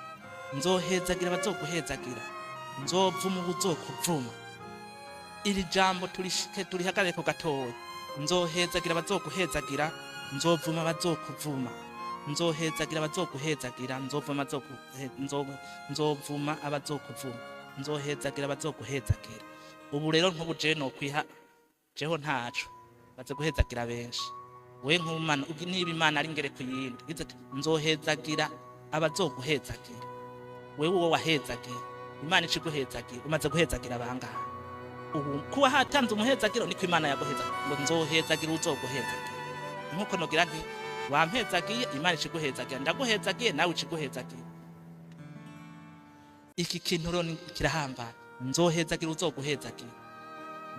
nzohezagira abazoguhezagira, nzovuma ubuzokuvuma." Iri jambo turishike, turihagarare ko gatoya. Nzohezagira abazoguhezagira, nzovuma abazokuvuma. Nzohezagira abazoguhezagira, nzovuma abazokuvuma. Nzohezagira abazoguhezagira. Ubu rero nk'ubu jewe nokwiha, jeho ntaco baze guhezagira benshi. We nk'umana, niba Imana ari ngere ku yindi, igize ati: "Nzohezagira abazoguhezagira." Wewe uwo wahezagira, Imana ica iguhezagira, umaze guhezagira bangahe? Ubu kuba hatanze umuhezagiro niko Imana yaguhezagira, ngo nzohezagira uzoguhezagira. Nkuko nogira nti wampezagiye, Imana ica iguhezagira. Ndaguhezagiye, nawe ica iguhezagira. Iki kintu rero kirahambaye. Nzohezagira uzoguhezagira,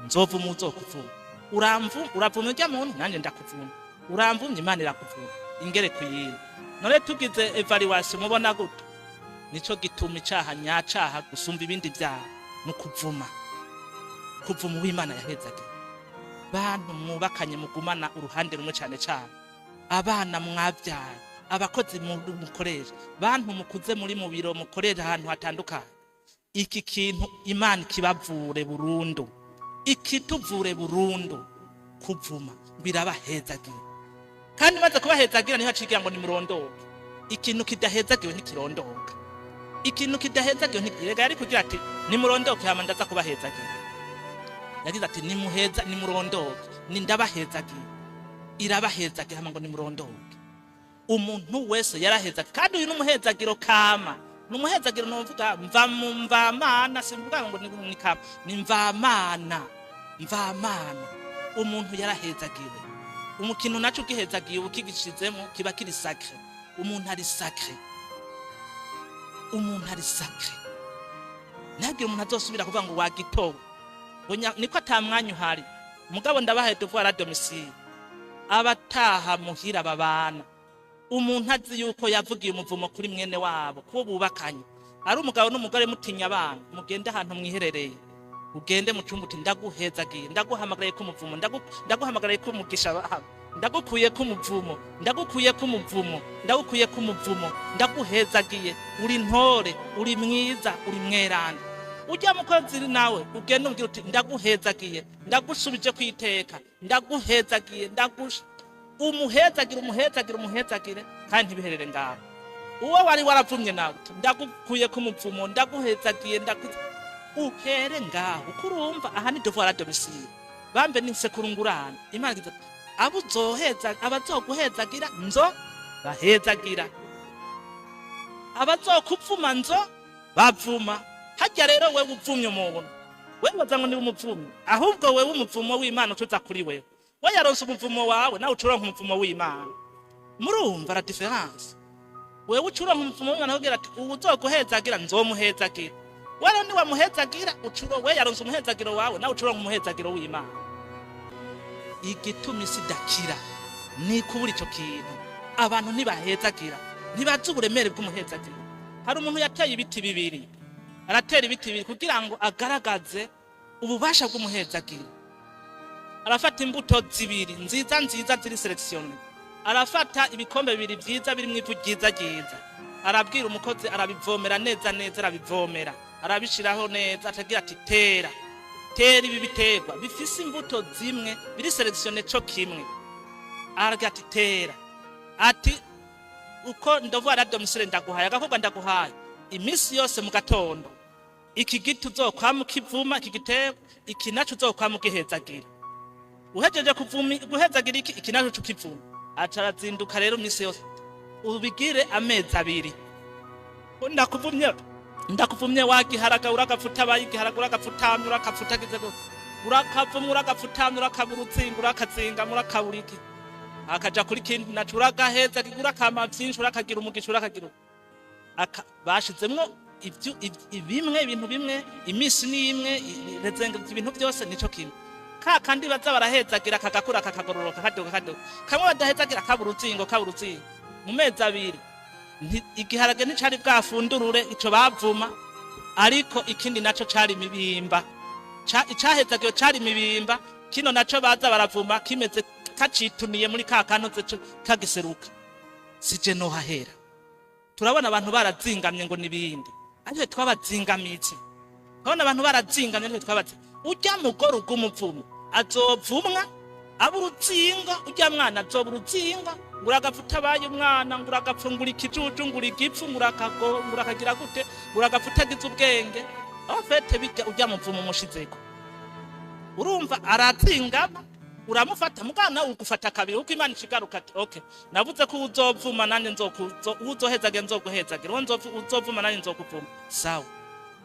nzovuma uzokuvuma. Uramvu uravuma urya muntu, nanjye ndakuvuma. Uramvumye, Imana irakuvuma. Ingere ku yindi. None tugize évaluation, mubona gute? Nico gituma icaha nyacaha gusumba ibindi vyaha ni ukuvuma, kuvuma uw'Imana yahezagiye. Bantu mwubakanye, mugumana uruhande rumwe, cane cane abana mwabyaye, abakozi mukoresha, bantu mukuze muri mu biro, mukorera ahantu hatandukanye, iki kintu Imana ikibavure burundu, ikituvure burundu. Kuvuma birabahezagira, kandi maze kubahezagira niho acigira ngo nimurondoke. Ikintu kidahezagiwe ntikirondoka. Ikintu kidahezagiwe ntikirega. Yari kugira ati: "Nimurondoke, hama ndaza kubahezagira." Yagize ati: "Nimuheza, nimurondoke, ni ndabahezagiye." Irabahezagira, hama ngo nimurondoke. Umuntu wese yarahezaga, kandi uyu n'umuhezagiro kama, ni umuhezagiro novuga mva mu mvamana. Simvuga ngo ni kama, ni mvamana, mvamana. Umuntu yarahezagiwe. Umukino naco ugihezagiye, uba ukigishizemo, kiba kiri sacré. Umuntu ari sacré, umuntu ari sacré. Ntihagire umuntu azosubira kuvuga ngo wagitowe, ngo niko ata mwanya uhari. Mugabo ndabahaye devoir à domicile. Abataha muhira babana, umuntu azi yuko yavugiye umuvumo kuri mwene wabo kubo bubakanye, ari umugabo n'umugore, mutinya abana, mugende ahantu mwiherereye. Ugende mu cyumba uti: "Ndaguhezagiye, ndaguhamagaraye ko umuvumo, ndaguhamagaraye ko umugisha, ndagukuye ko umuvumo, ndagukuye ko umuvumo, ndagukuye ko umuvumo, ndaguhezagiye, uri ntore, uri mwiza, uri mweranda." Ujya mukozi nawe ugende umubwira uti: "Ndaguhezagiye, ndagusubije ku iteka, ndaguhezagiye, ndagush." Umuhezagire, umuhezagire, umuhezagire, kandi ntibiherere ngaho. Uwo wari waravumye nawe uti: "Ndagukuye ko umuvumo, ndaguhezagiye, ndagu." Uhere ngaho, uko urumva aha ni devoir à domicile, bambe ni nsekurungurane. Imana igize ati: "Abo uzoheza, abazoguhezagira nzo bahezagira, abazokuvuma nzo bavuma." Hajya rero wewe uvumye umuntu, wewe waza ngo niba umuvumyi, ahubwo wewe umuvumo w'Imana utuza kuri wewe. We yaronse umuvumo wawe, nawe ucuronka umuvumo w'Imana. Murumva la différence? Wewe ucuronka umuvumo w'Imana kugira ati: "Ubu uzoguhezagira nzomuhezagira." Wewe niwamuhezagira, ucuro we yaronse umuhezagiro wawe, nawe ucuronka umuhezagiro w'Imana. Igituma isi idakira ni kubura ico kintu. Abantu ntibahezagira, ntibazi uburemere bw'umuhezagiro. Hari umuntu yateye ibiti bibiri, aratera ibiti bibiri kugira ngo agaragaze ububasha bw'umuhezagiro. Arafata imbuto zibiri nziza nziza ziri sélectionnées, arafata ibikombe bibiri vyiza birimwo ivu ryiza ryiza, arabwira umukozi, arabivomera neza neza, arabivomera, arabishiraho neza, atagira ati: "Tera, tera ibi biterwa bifise imbuto zimwe, biri sélectionné co kimwe." Aragira ati: "Tera." Ati: "Uko devoir à domicile ndaguhaye, agakorwa ndaguhaye, iminsi yose mu gatondo iki giti uzokwama ukivuma iki giterwa, iki naco uzokwama ugihezagira. Uhejeje kuvuma, guhezagira iki, iki naco ukivuma." Aca arazinduka rero iminsi yose, ubigire amezi 2. "Ndakuvumye, ndakuvumye, wagiharaga, uragapfuta abaye igiharage, uragapfutamye, urakapfuta gize gute, urakavumwa, uragapfutamye, urakabura utsinga, urakazinga, urakabura iki." Akaja kuri kindi naco: "Uragaheza, urakama vyinshi, urakagira umugisha, urakagira." Bashizemwo bimwe, ibintu bimwe, imisi ni imwe, rezenga, ibintu byose nico kimwe. Ka kandi baza barahezagira kagakura, kakagororoka, kaduga, kaduga. Kamwe badahezagira kabura uruzingo, kabura uruzingo. Mu mezi 2 igiharage nticari bwafundurure ico bavuma, ariko ikindi naco cari imibimba. Icahezagiwe cari imibimba, kino naco baza baravuma kimeze kacituniye muri ka kantu kagiseruka. Sije nohahera. Turabona abantu barazingamye ngo nibindi, ariko twabazingamitse. Turabona abantu barazingamye, ariko twabazi. Ujya mugore ug'umuvumo azovumwa aba urutsingo, ujya mwana azoba urutsingo, ngo uragapfa utabaye umwana, ngo uragapfa, ngo uri ikijuju, ngo uri igipfu, ngo urakagira gute, ngo uragapfa utagize ubwenge. Aho fete bijya ujya muvumo umushizeko, urumva arazingama, uramufata mugana ugufata kabiri, uko Imana ishigaruka ati: "Okay, navuze ko uzovuma nanjye uzohezagira nzoguhezagira, uwo uzovuma nanjye nzokuvuma." Sawa,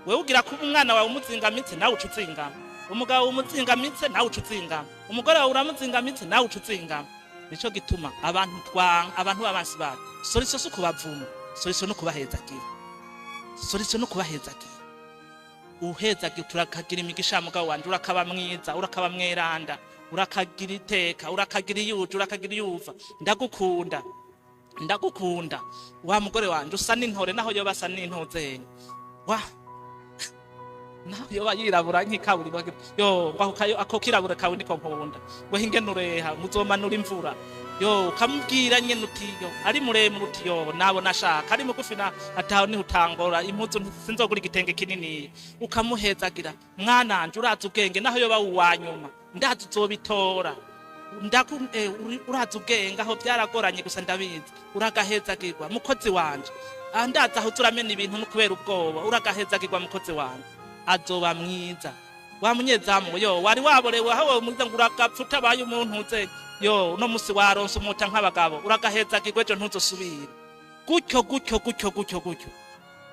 wewe ugira kuba umwana wawe umuzingamitse, nawe uca uzingama. Umugabo umuzingamitse, nawe uca uzingama. Umugore wawe uramuzingamitse, nawe uca uzingama. Nico gituma abantu twanga abantu b'abansi bacu. Solution si ukubavuma, solution no kubahezagira, solution no kubahezagira. Uhezagira, turakagira imigisha mugabo wanje, urakaba mwiza, urakaba mweranda, urakagira iteka, urakagira iyuje, urakagira iyuva, ndagukunda, ndagukunda wa mugore wanje, usa n'intore naho yoba asa n'intuzenye wa naho yoba yirabura nk'ikaburimbo. Yo ngo ako kirabura kawe niko nkunda, ngo ingene ureha muzomanura imvura. Yo ukamubwira nyene uti: "Yo ari muremure," uti: "Yo nabona ashaka ari mugufi na ataho niho utangora impuzu, sinzogura igitenge kinini." Ukamuhezagira: "Mwananje, urazi ubwenge, naho yoba uwanyuma ndazi uzobitora. Urazi ubwenge, aho byaragoranye gusa ndabizi, uragahezagirwa mukozi wanje. Ah, ndazi aho uzuramena ibintu no kubera ubwoba, uragahezagirwa mukozi wanje." Azoba mwiza. Wa munyezamu, yo wari waborewe, aho wowe mwiza ngo uragapfa utabaye umuntu uze, yo uno musi waronse umuta nk'abagabo, uragahezagirwa, ejo ntuzosubire. Gutyo gutyo gutyo gutyo gutyo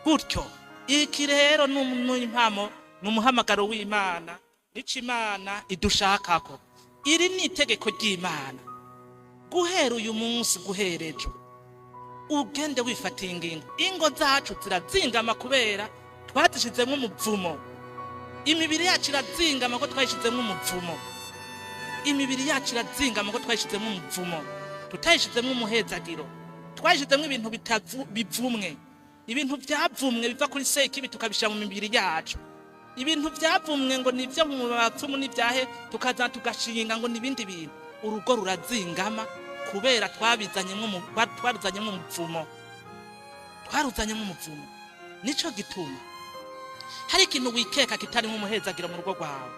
gutyo. Iki rero ni impamo, ni umuhamagaro w'Imana, nico Imana idushakako. Iri ni itegeko ry'Imana. Guhera uyu munsi, guhera ejo, ugende wifatiye ingingo. Ingo zacu zirazingama kubera twazishizemo umuvumo. Imibiri yacu irazingama ko twayishizemo umuvumo. Imibiri yacu irazingama ko twayishizemo umuvumo, tutayishizemo umuhezagiro, twayishizemo ibintu bivumwe, ibintu byavumwe biva kuri sekibi, tukabishyira mu mibiri yacu. Ibintu byavumwe ngo ni ibyo mu bapfumu n'ibyahe, tukaza tugashinga ngo ni ibindi bintu. Urugo rurazingama kubera twabizanyemo umuvumo, twaruzanyemo umuvumo. Nico gituma hari ikintu wikeka kitarimo umuhezagiro mu rugo rwawe,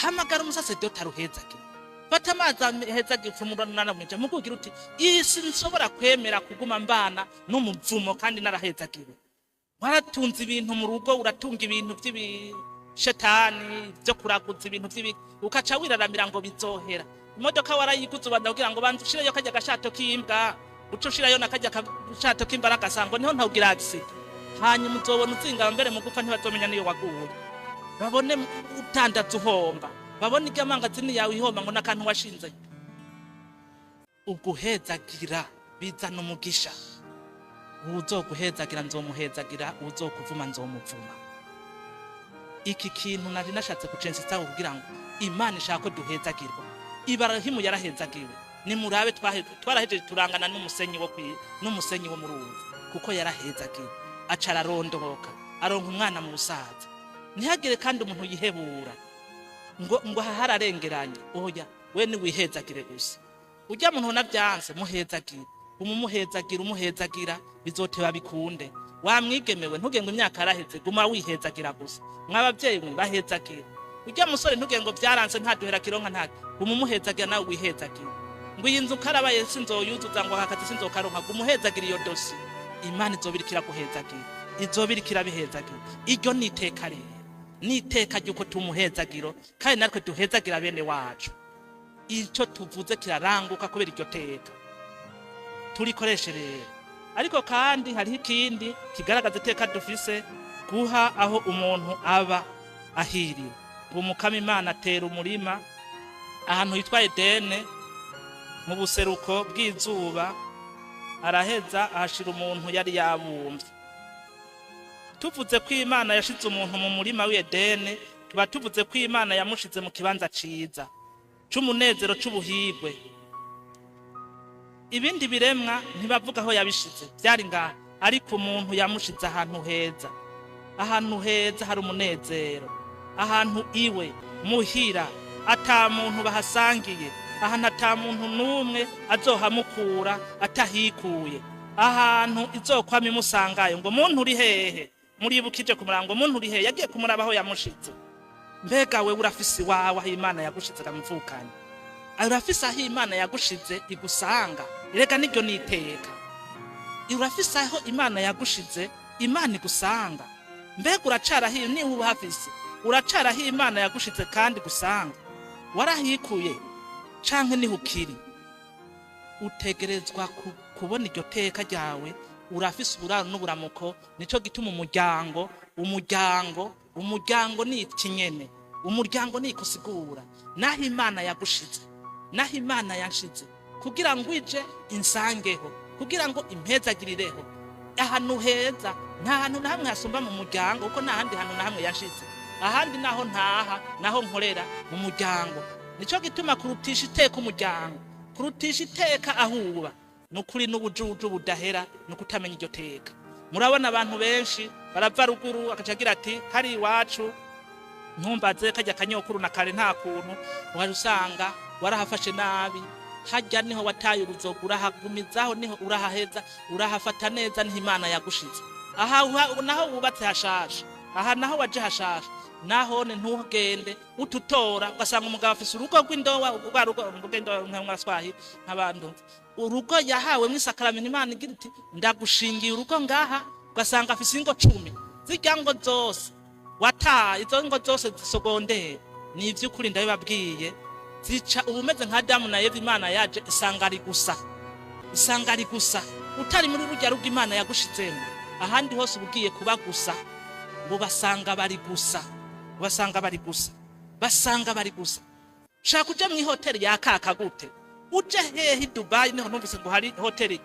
hamagara umusasedoti aruhezagire. Fata amazi ahezagira upfumura, mukugira uti: "Iyi sinshobora kwemera kuguma mbana n'umuvumo kandi narahezagiwe." Waratunze ibintu mu rugo, uratunga ibintu by'ibishetani byo kuraguza, ibintu by'ibi, ukaca wiraramira ngo bizohera. Imodoka warayiguze, ubanza kugira ngo banza ushireyo kajya gashato k'imbwa, uca ushirayo na kajya gashato k'imbaragasa ngo niho ntawugira accident. Hanyuma uzobona uzingama mbere mu gupfa, ntibazomenya niyo waguye, babone utandaza uhomba, babone irya mangazini yawe ihomba ngo n'akantu washinze. Uguhezagira bizana umugisha. Uwuzoguhezagira nzomuhezagira, uwuzokuvuma nzomuvuma. Iki kintu nari nashatse kucensisaho kugira ngo Imana ishaka ko duhezagirwa. Ibarahimu yarahezagiwe, nimurabe, twarahejeje turangana n'umusenyi wo mu ruzi, kuko yarahezagiwe, aca ararondoka, aronka umwana mu busaza. Ntihagire kandi umuntu yihebura ngo aha hararengeranye. Oya, we niwihezagire gusa. Ujya muntu navyanse, muhezagire, umumuhezagira, umuhezagira, bizoteba bikunde. Wamwigemewe, ntuge ngo imyaka yaraheze, guma wihezagira gusa. Mwabavyeyi mwe, bahezagira. Ujya musore, ntuge ngo vyaranse, ntaduhera kironka, nta guma umuhezagira, nawe wihezagira. Ngo iyi nzu karabaye sinzoyuzuza, ngo aka kazi sinzokaronka, guma uhezagira iyo dosi. Imana izobirika iraguhezagira, izobirika irabihezagira. Iryo ni iteka rero, ni iteka ry'uko tumuhezagiro, kandi natwe duhezagira bene wacu. Icyo tuvuze kiraranguka kubera iryo teka turikoreshe rero. Ariko kandi hariho ikindi kigaragaza iteka dufise: guha aho umuntu aba ahiriwe. Ngo Umukama Imana atera umurima ahantu hitwa Edene mu buseruko bw'izuba, araheza ahashira umuntu yari yabumbye. Tuvuze ko Imana yashize umuntu mu murima w'Edene, tuba tuvuze ko Imana yamushize mu kibanza ciza c'umunezero, c'ubuhigwe. Ibindi biremwa ntibavuga aho yabishize, byari ngaha, ariko umuntu yamushize ahantu heza, ahantu heza hari umunezero, ahantu iwe muhira ata muntu bahasangiye, ahantu ata muntu n'umwe azohamukura atahikuye, ahantu izokwama imusangayo ngo: "Muntu uri hehe?" Muribukije kumuranga ngo: "Muntu uri hehe?" Yagiye kumuraba aho yamushize. Mbega wewe urafise iwawe aho Imana yagushize kamuvukanye? Urafise aho Imana yagushize igusanga? Erega niryo ni iteka. Urafise aho Imana yagushize, Imana igusanga? Mbega uracarahiye? Niba uhafise, uracarahiye Imana yagushize kandi igusanga? Warahikuye canke niho ukiri? Utegerezwa kubona iryo teka ryawe. Urafise uburaro n'uburamuko. Nico gituma umuryango ni ikinyene, umuryango ni ikusigura naho Imana yagushize, naho Imana yanshize, kugira ngo ije insangeho, kugira ngo impezagirireho ahantu heza. Nta hantu na hamwe hasumba mu muryango, kuko nta handi hantu na hamwe yashize. Ahandi naho ntaha, naho nkorera mu muryango. Nico gituma kurutisha iteka umuryango, kurutisha iteka ahuba, ni ukuri n'ubujuju budahera ni ukutamenya iryo teka. Murabona abantu benshi barava ruguru, agaca agira ati: "Hari iwacu, ntumbaze kajya kanyokuru na kare." Nta kuntu waje usanga warahafashe nabi. Hajya niho wataye uruzoga, urahagumizaho, niho urahaheza, urahafata neza, niho Imana yagushize. Aha naho wubatse hashasha, aha naho waje hashasha, nahone ntugende ututora. Ugasanga umugabo afise urugo rw'indowa, rwa rugo rw'indowa nk'abaswahi, nk'abantu, urugo yahawe mw'isakaramento. Imana igira iti: "Ndagushingiye urugo ngaha." Ugasanga afise ingo 10. Zirya ngo zose wataye, izo ngo zose zisogondera, ni ivy'ukuri ndabibabwiye, zica uba umeze nka Adamu na Eva. Imana yaje isanga ari gusa, isanga ari gusa. Utari muri rujya rugo Imana yagushizemo, ahandi hose uba ugiye kuba gusa. Ngo basanga bari gusa, basanga bari gusa, basanga bari gusa. Shaka uje mw'ihoteli yakaka gute, uje hehe i Dubai, niho numvise ngo hari hoteli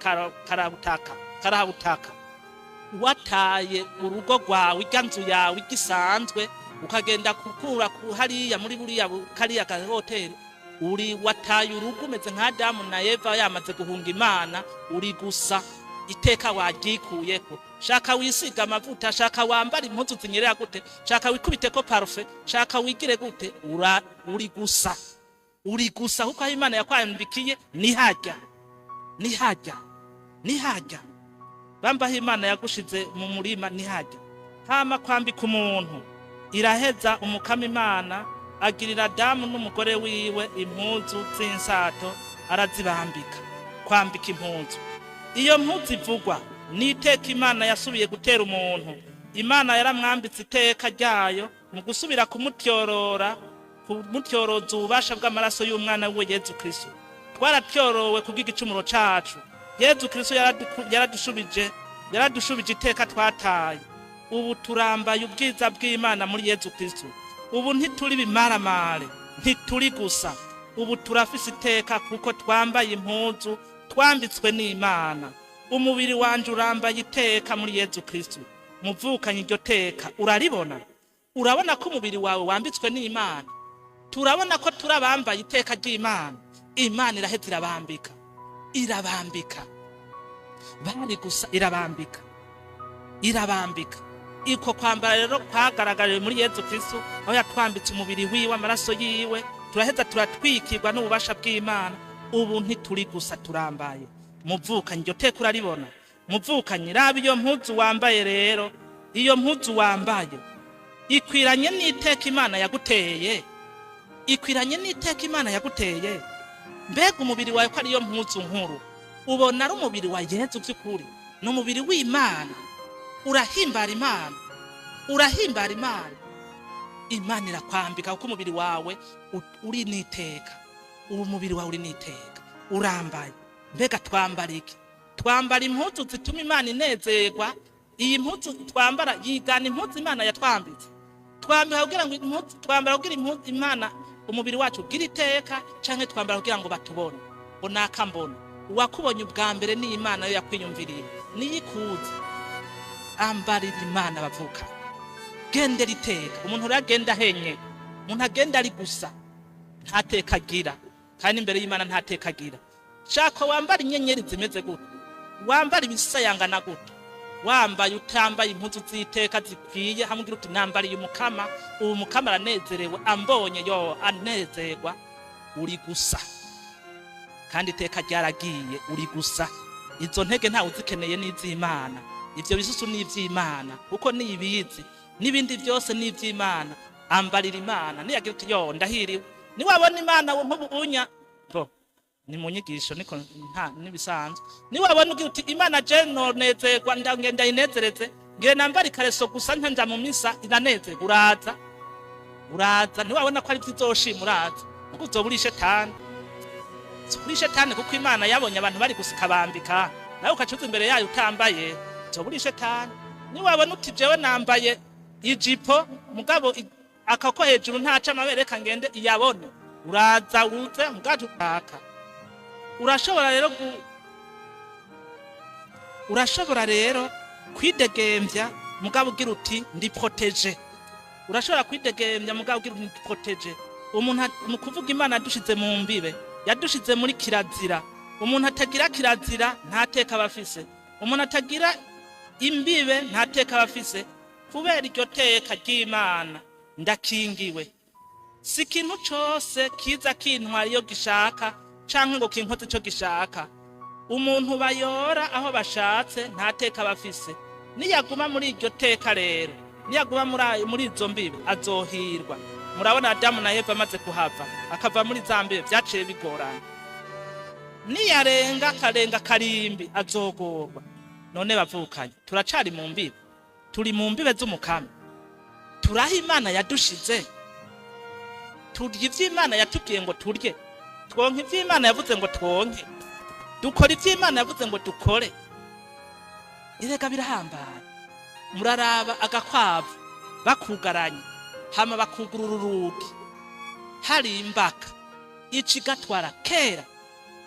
karabutaka, karahabutaka. Wataye urugo rwawe, irya nzu yawe igisanzwe, ukagenda gukura hariya muri buriya kariya ka hoteli, uri wataye urugo, umeze nka Adamu na Eva yamaze guhunga Imana, uri gusa. Iteka waryikuyeko. Shaka wisiga amavuta, shaka wambara impuzu zinyerera gute, shaka wikubiteko parufe, shaka wigire gute, ura uri gusa, uri gusa, kuko aho Imana yakwambikiye nihajya, nihajya, nihajya. Bambaho Imana yagushize mu murima nihajya. Hama kwambika umuntu iraheza. Umukama Imana agirira Adamu n'umugore wiwe impuzu z'insato, arazibambika. Kwambika impuzu, iyo mpuzu ivugwa ni iteka Imana yasubiye gutera umuntu. Imana yaramwambitse iteka ryayo mu gusubira kumutyorora, kumutyoroza ububasha bw'amaraso y'umwana wiwe Yezu Kristo. Twaratyorowe kubw'igicumuro cacu. Yezu Kristo yaradushubije, yaradushubije iteka twataye. Ubu turambaye ubwiza bw'Imana muri Yezu Kristo. Ubu ntituri bimaramare, ntituri gusa. Ubu turafise iteka kuko twambaye impuzu twambitswe n'Imana. Umubiri wanje urambaye iteka muri Yezu Kristo. Muvukanye, iryo teka uraribona? Urabona ko umubiri wawe wambitswe n'Imana? Turabona ko turabambaye iteka ry'Imana. Imana iraheza irabambika, irabambika. Bari gusa, irabambika, irabambika. Iko kwambara rero kwagaragariye muri Yezu Kristo, aho yatwambitse umubiri wiwe, amaraso yiwe. Turaheza turatwikirwa n'ububasha bw'Imana. Ubu ntituri gusa, turambaye. Muvukanye, iryo teka uraribona? Muvukanye, raba iyo mpuzu wambaye rero. Iyo mpuzu wambaye ikwiranye n'iteka Imana yaguteye? Ikwiranye n'iteka Imana yaguteye? Mbega umubiri wawe, ko ariyo mpuzu nkuru, ubona ari umubiri wa Yezu by'ukuri? Ni umubiri w'Imana? Urahimbara Imana, urahimbara Imana. Imana irakwambika kuko umubiri wawe uri n'iteka. Ubu mubiri wawe uri n'iteka, urambaye. Mbega twambara iki? Twambara impuzu zituma Imana inezerwa. Iyi mpuzu twambara yigana impuzu Imana yatwambitse? Twambara kugira ngo impuzu, twambara kugira impuzu Imana, umubiri wacu ugira iteka, canke twambara kugira ngo batubone, ngo naka mbona? Uwakubonye ubwa mbere ni Imana, yo yakwiyumviriye, niyo ikuzi. Ambarira Imana, bavuka. Gendera iteka. Umuntu rero agenda ahenye, umuntu agenda ari gusa, nta teka agira, kandi imbere y'Imana nta teka agira. Shaka wambara inyenyeri zimeze gute, wambara ibisayangana gute, wambaye utambaye impuzu z'iteka zikwiye, hamwe ugira uti: "Nambariye Umukama, ubu Mukama aranezerewe ambonye, yo anezerwa," uri gusa, kandi iteka ryaragiye. Uri gusa. Izo ntege ntawe uzikeneye, n'iz'Imana. Ivyo bisusu ni ivy'Imana, kuko niyibizi, n'ibindi byose ni ivy'Imana. Ambarira Imana, niyagira uti: "Yo ndahiriwe." Niwabona Imana nk'ubu unya bo ni mu nyigisho, niko nta nibisanzwe. Niwabona ugira uti: "Imana je nonezerwa, ndagenda inezereze, ngire nambara ikareso gusa, nja mu misa iranezerwa," uraza, uraza. Ntiwabona ko ari byo izoshima, uraza, kuko uzoba uri shetani, uri shetani, kuko Imana yabonye abantu bari gusika bambika, nawe ukacuza imbere yayo utambaye, uzoba uri shetani. Niwabona uti: "Jewe nambaye ijipo, mugabo akako hejuru ntaca amabere, reka ngende iyabone," uraza, uze mugabo utaka. Urashobora rero kwidegemvya, mugabo ugira uti: "Ndi protégé." Urashobora kwidegemvya, mugabo ugira uti: "Ndi protégé." Umuntu mu kuvuga, Imana yadushize mu mbibe, yadushize muri kirazira. Umuntu atagira kirazira ntateka aba afise. Umuntu atagira imbibe ntateka aba afise. Kubera iryo teka ry'Imana ndakingiwe, si ikintu cose kiza kintwara iyo gishaka, canke ngo kinkoze ico gishaka. Umuntu bayora aho bashatse ntateka aba afise. Niyaguma muri iryo teka rero, niyaguma muri izo mbibe, azohirwa. Murabona Adamu na Eva amaze kuhava, akava muri za mbibe, vyaciye bigorana. Niyarenga akarenga karimbi, azogorwa. None bavukanye, turacari mu mbibe? Turi mu mbibe z'Umukama? Turaho Imana yadushize? Turya ivyo Imana yatubwiye ngo turye? Twonka ivyo Imana yavuze ngo twonke? Dukora ivyo Imana yavuze ngo dukore? Erega birahambaye. Muraraba agakwavu bakugaranye, hama bakugurura urugi, hari imbaka ici gatwara kera.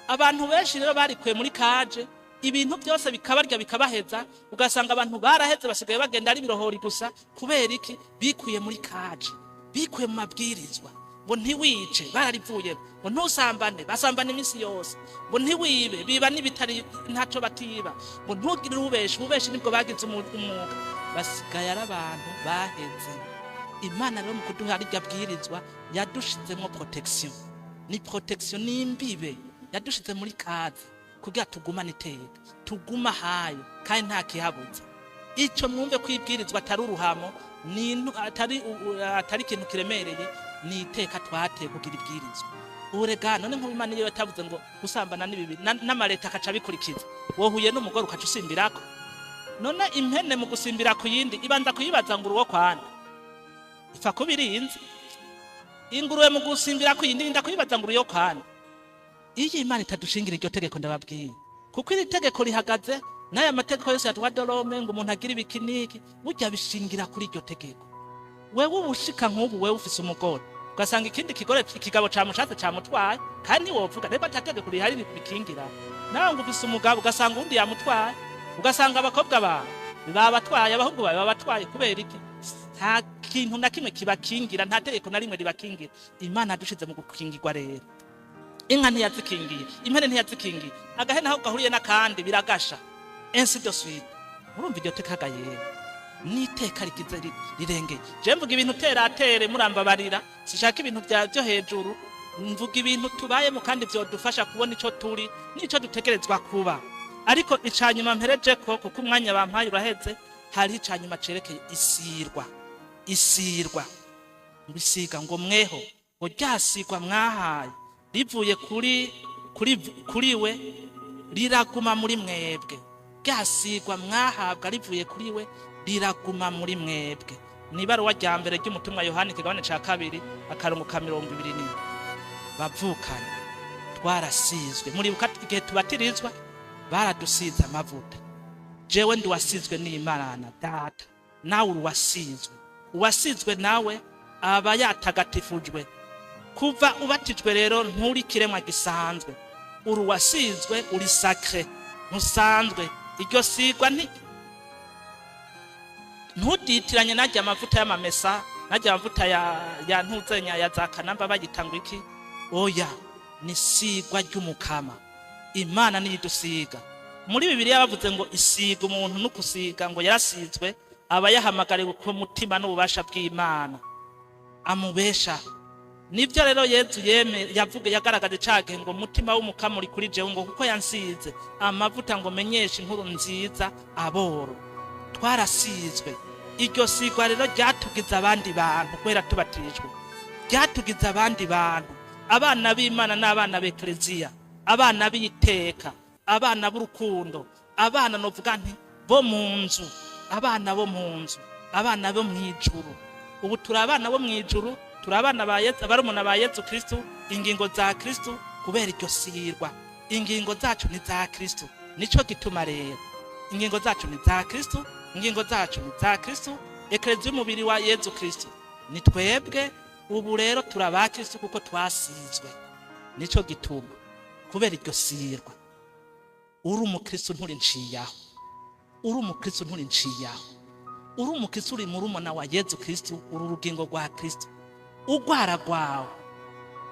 Abantu benshi rero barikuye muri cage, ibintu byose bikabarya, bikabaheza. Ugasanga abantu baraheze, basigaye bagenda ari ibirohori gusa. Kubera iki? Bikuye muri cage, bikuye mu mabwirizwa. Ngo ntiwice, bararivuyemo. Ngo ntusambane, basambana iminsi yose. Ngo ntiwibe, biba n'ibitari ntaco batiba. Ngo ntugire ububeshi, ububeshi nibwo bagize umwuga. Basigaye ari abantu baheze. Imana rero mu kuduha rirya bwirizwa yadushizemo protection, ni protection, ni imbibe yadushize muri kazi kugira tugumane iteka, tuguma hayo kandi nta kihabuza. Ico mwumve ko ibwirizwa atari uruhamo, ni atari ikintu kiremereye, ni iteka twateye kugira ibwirizwa. Urega none nk'ubu Imana iyo yatavuze ngo gusambana ni bibi, n'amaleta akaca abikurikiza, wohuye n'umugore ukaca usimbirako. None impene mu gusimbira ku yindi ibanza kuyibaza ngo uruwo kwana ipfa kubirinze? Ingurube mu gusimbira ku yindi irinda kuyibaza ngo uruyo kwana? Iyo Imana itadushingira iryo tegeko, ndababwiye, kuko iri tegeko rihagaze n'aya mategeko yose yatwa dorome, ngo umuntu agire ibikiniki, burya bishingira kuri iryo tegeko. Wewe ubushika nk'ubu, wewe ufise umugore, ugasanga ikindi kigore, ikigabo camushatse camutwaye, kandi ntiwovuga reba ata tegeko rihari ribikingira. Nawe ngo ufise umugabo, ugasanga uwundi yamutwaye, ugasanga abakobwa bawe babatwaye, abahungu bawe babatwaye. Kubera iki? Nta kintu na kimwe kibakingira, nta tegeko na rimwe ribakingira. Imana yadushize mu gukingirwa. Rero inka ntiyazikingiye, impene ntiyazikingiye, agahene aho gahuriye n'akandi biragasha, ainsi de suite. Murumva iryo teka ga yewe n'iteka rigize rirengeye. Je mvuga ibintu teratere, murambabarira, sishaka ibintu bya byo hejuru, mvuga ibintu tubayemo kandi vyodufasha kubona ico turi n'ico dutegerezwa kuba. Ariko icanyuma mpereje ko, kuko umwanya bampaye uraheze, hariho icanyuma cerekeye isirwa. Isirwa, ngo isiga, ngo mweho, ngo ryasigwa mwahaye rivuye kuri we riraguma muri mwebwe. Ryasigwa mwahabwa rivuye kuri we riraguma muri mwebwe. Ni ibaruwa rya mbere ry'umutumwa Yohani, ikigabane ca 2, akarongo ka 24. Bavukanye, twarasizwe. Muribuka igihe tubatirizwa baradusize amavuta. Jewe ndi wasizwe n'Imana Data, nawe uri uwasizwe. Uwasizwe nawe aba yatagatifujwe. Kuva ubatijwe rero nturi ikiremwa gisanzwe, uri uwasizwe, uri sacré, ntusanzwe. Iryo sigwa ntuditiranye najya amavuta y'amamesa, najya amavuta ya ntuzenya ya za kanamba bagita ngo iki. Oya, ni sigwa ry'Umukama. Imana niyo idusiga. Muri Bibiliya bavuze ngo isiga umuntu no kusiga, ngo yarasizwe, aba yahamagariwe ku mutima n'ububasha bw'Imana amubesha. Nibyo rero Yezu yeme yavuga, yagaragaje cage ngo umutima w'Umukama uri kuri jewe, ngo kuko yansize amavuta ngo menyeshe inkuru nziza aboro. Twarasizwe. Iryo sigwa rero ryatugize abandi bantu kubera tubatijwe, ryatugize abandi bantu, abana b'Imana n'abana b'Ekleziya, abana b'iteka, abana b'urukundo, abana novuga nti bo mu nzu, abana bo mu nzu, abana bo mu ijuru. Ubu turi abana bo mu ijuru, turi abana ba Yesu, barumuna ba Yezu Kristu, ingingo za Kristu. Kubera iryo sirwa, ingingo zacu ni za Kristu. Nico gituma rero ingingo zacu ni za Kristu, ingingo zacu ni za Kristu. Ekleziya umubiri wa Yezu Kristu ni twebwe. Ubu rero turi aba Kristu kuko twasizwe. Nico gituma kubera iryo sirwa uri umukristu nturi nciyaho, uri umukristu nturi nciyaho, uri umukristu, uri murumuna wa Yezu Kristu, uri urugingo rwa Kristu. Urwara rwawe,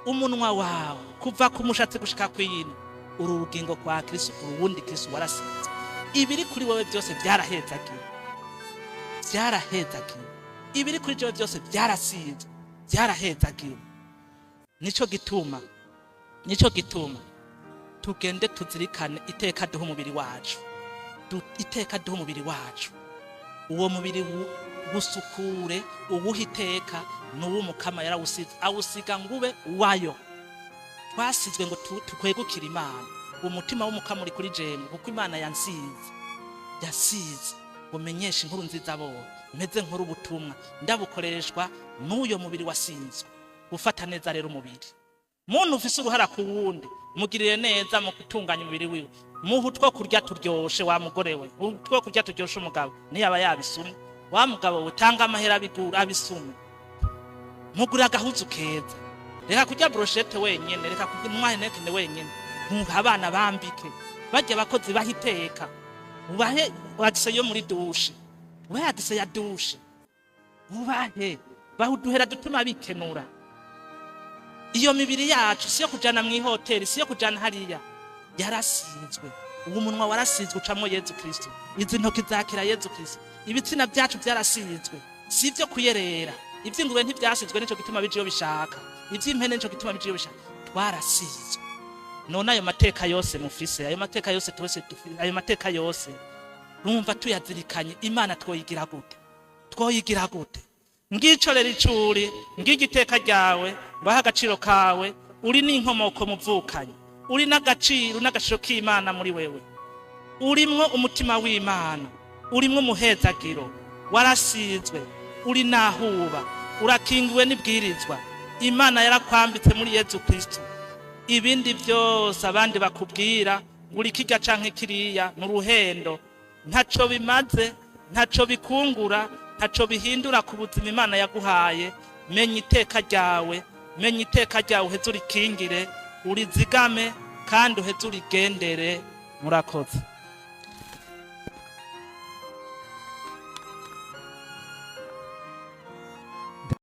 umunwa wawe, kuva ku mushatsi gushika kw'ino, uri urugingo rwa Kristu, uri uwundi Kristu, warasizwe. Ibiri kuri wowe byose byarahezagiwe, byarahezagiwe. Ibiri kuri jewe byose byarasizwe, byarahezagiwe. Nico gituma tugende tuzirikane iteka duha umubiri wacu. Iteka duha umubiri wacu, uwo mubiri gusukure, uwuha iteka nuw'Umukama. Yarawusize, awusiga ngube wayo. Twasizwe ngo tukwegukire Imana. Umutima w'Umukama uri kuri jemwe kuko Imana yansize, yasize ngo menyeshe inkuru nziza bo meze nkuru ubutumwa ndabukoreshwa n'uyo mubiri wasizwe. Gufata neza rero umubiri, muntu ufise uruhara ku wundi, mugirire neza mu gutunganya umubiri wiwe. Muhe utwo kurya turyoshe. Wa mugore we, utwo kurya turyoshe umugabo niyaba yabisumye. Wa mugabo we, tanga amahera abigura abisume. Mugurire agahuzu keza. Reka kurya brochette wenyene, reka kunywa Heineken wenyene. Muhe abana, bambike. Barya abakozi baha iteka, ubahe adise yo muri douche, ubahe adise ya douche, ubahe bahe uduhera dutuma bikenura. Iyo mibiri yacu siyo kujana mu ihoteli, siyo kujana hariya, yarasizwe. Uwo munwa warasizwe, ucamwo Yezu Kristo. Izi ntoki zakira Yezu Kristo. Ibitsina byacu byarasizwe, si ibyo kuyerera. Iby'ingurube ntibyasizwe, nico gituma bije iyo bishaka. Iby'impene nico gituma bije iyo bishaka. Twarasizwe. None ayo mateka yose mufise, ayo mateka yose twese dufise, ayo mateka yose numva tuyazirikanye, Imana twoyigira gute? Twoyigira gute? Ngico rero icuri, ng'igiteka ryawe, ngaho agaciro kawe. Uri n'inkomoko muvukanye, uri n'agaciro n'agaciro k'Imana muri wewe, urimwo umutima w'Imana, urimwo umuhezagiro, warasizwe, uri nahuba, urakingiwe n'ibwirizwa. Imana yarakwambitse muri Yezu Kristo. Ibindi byose abandi bakubwira ngo uri kirya canke kiriya ni uruhendo, ntaco bimaze, ntaco bikungura, ntaco bihindura ku buzima Imana yaguhaye. Menya iteka ryawe, menya iteka ryawe, uheze urikingire, urizigame kandi uheze urigendere. Murakoze.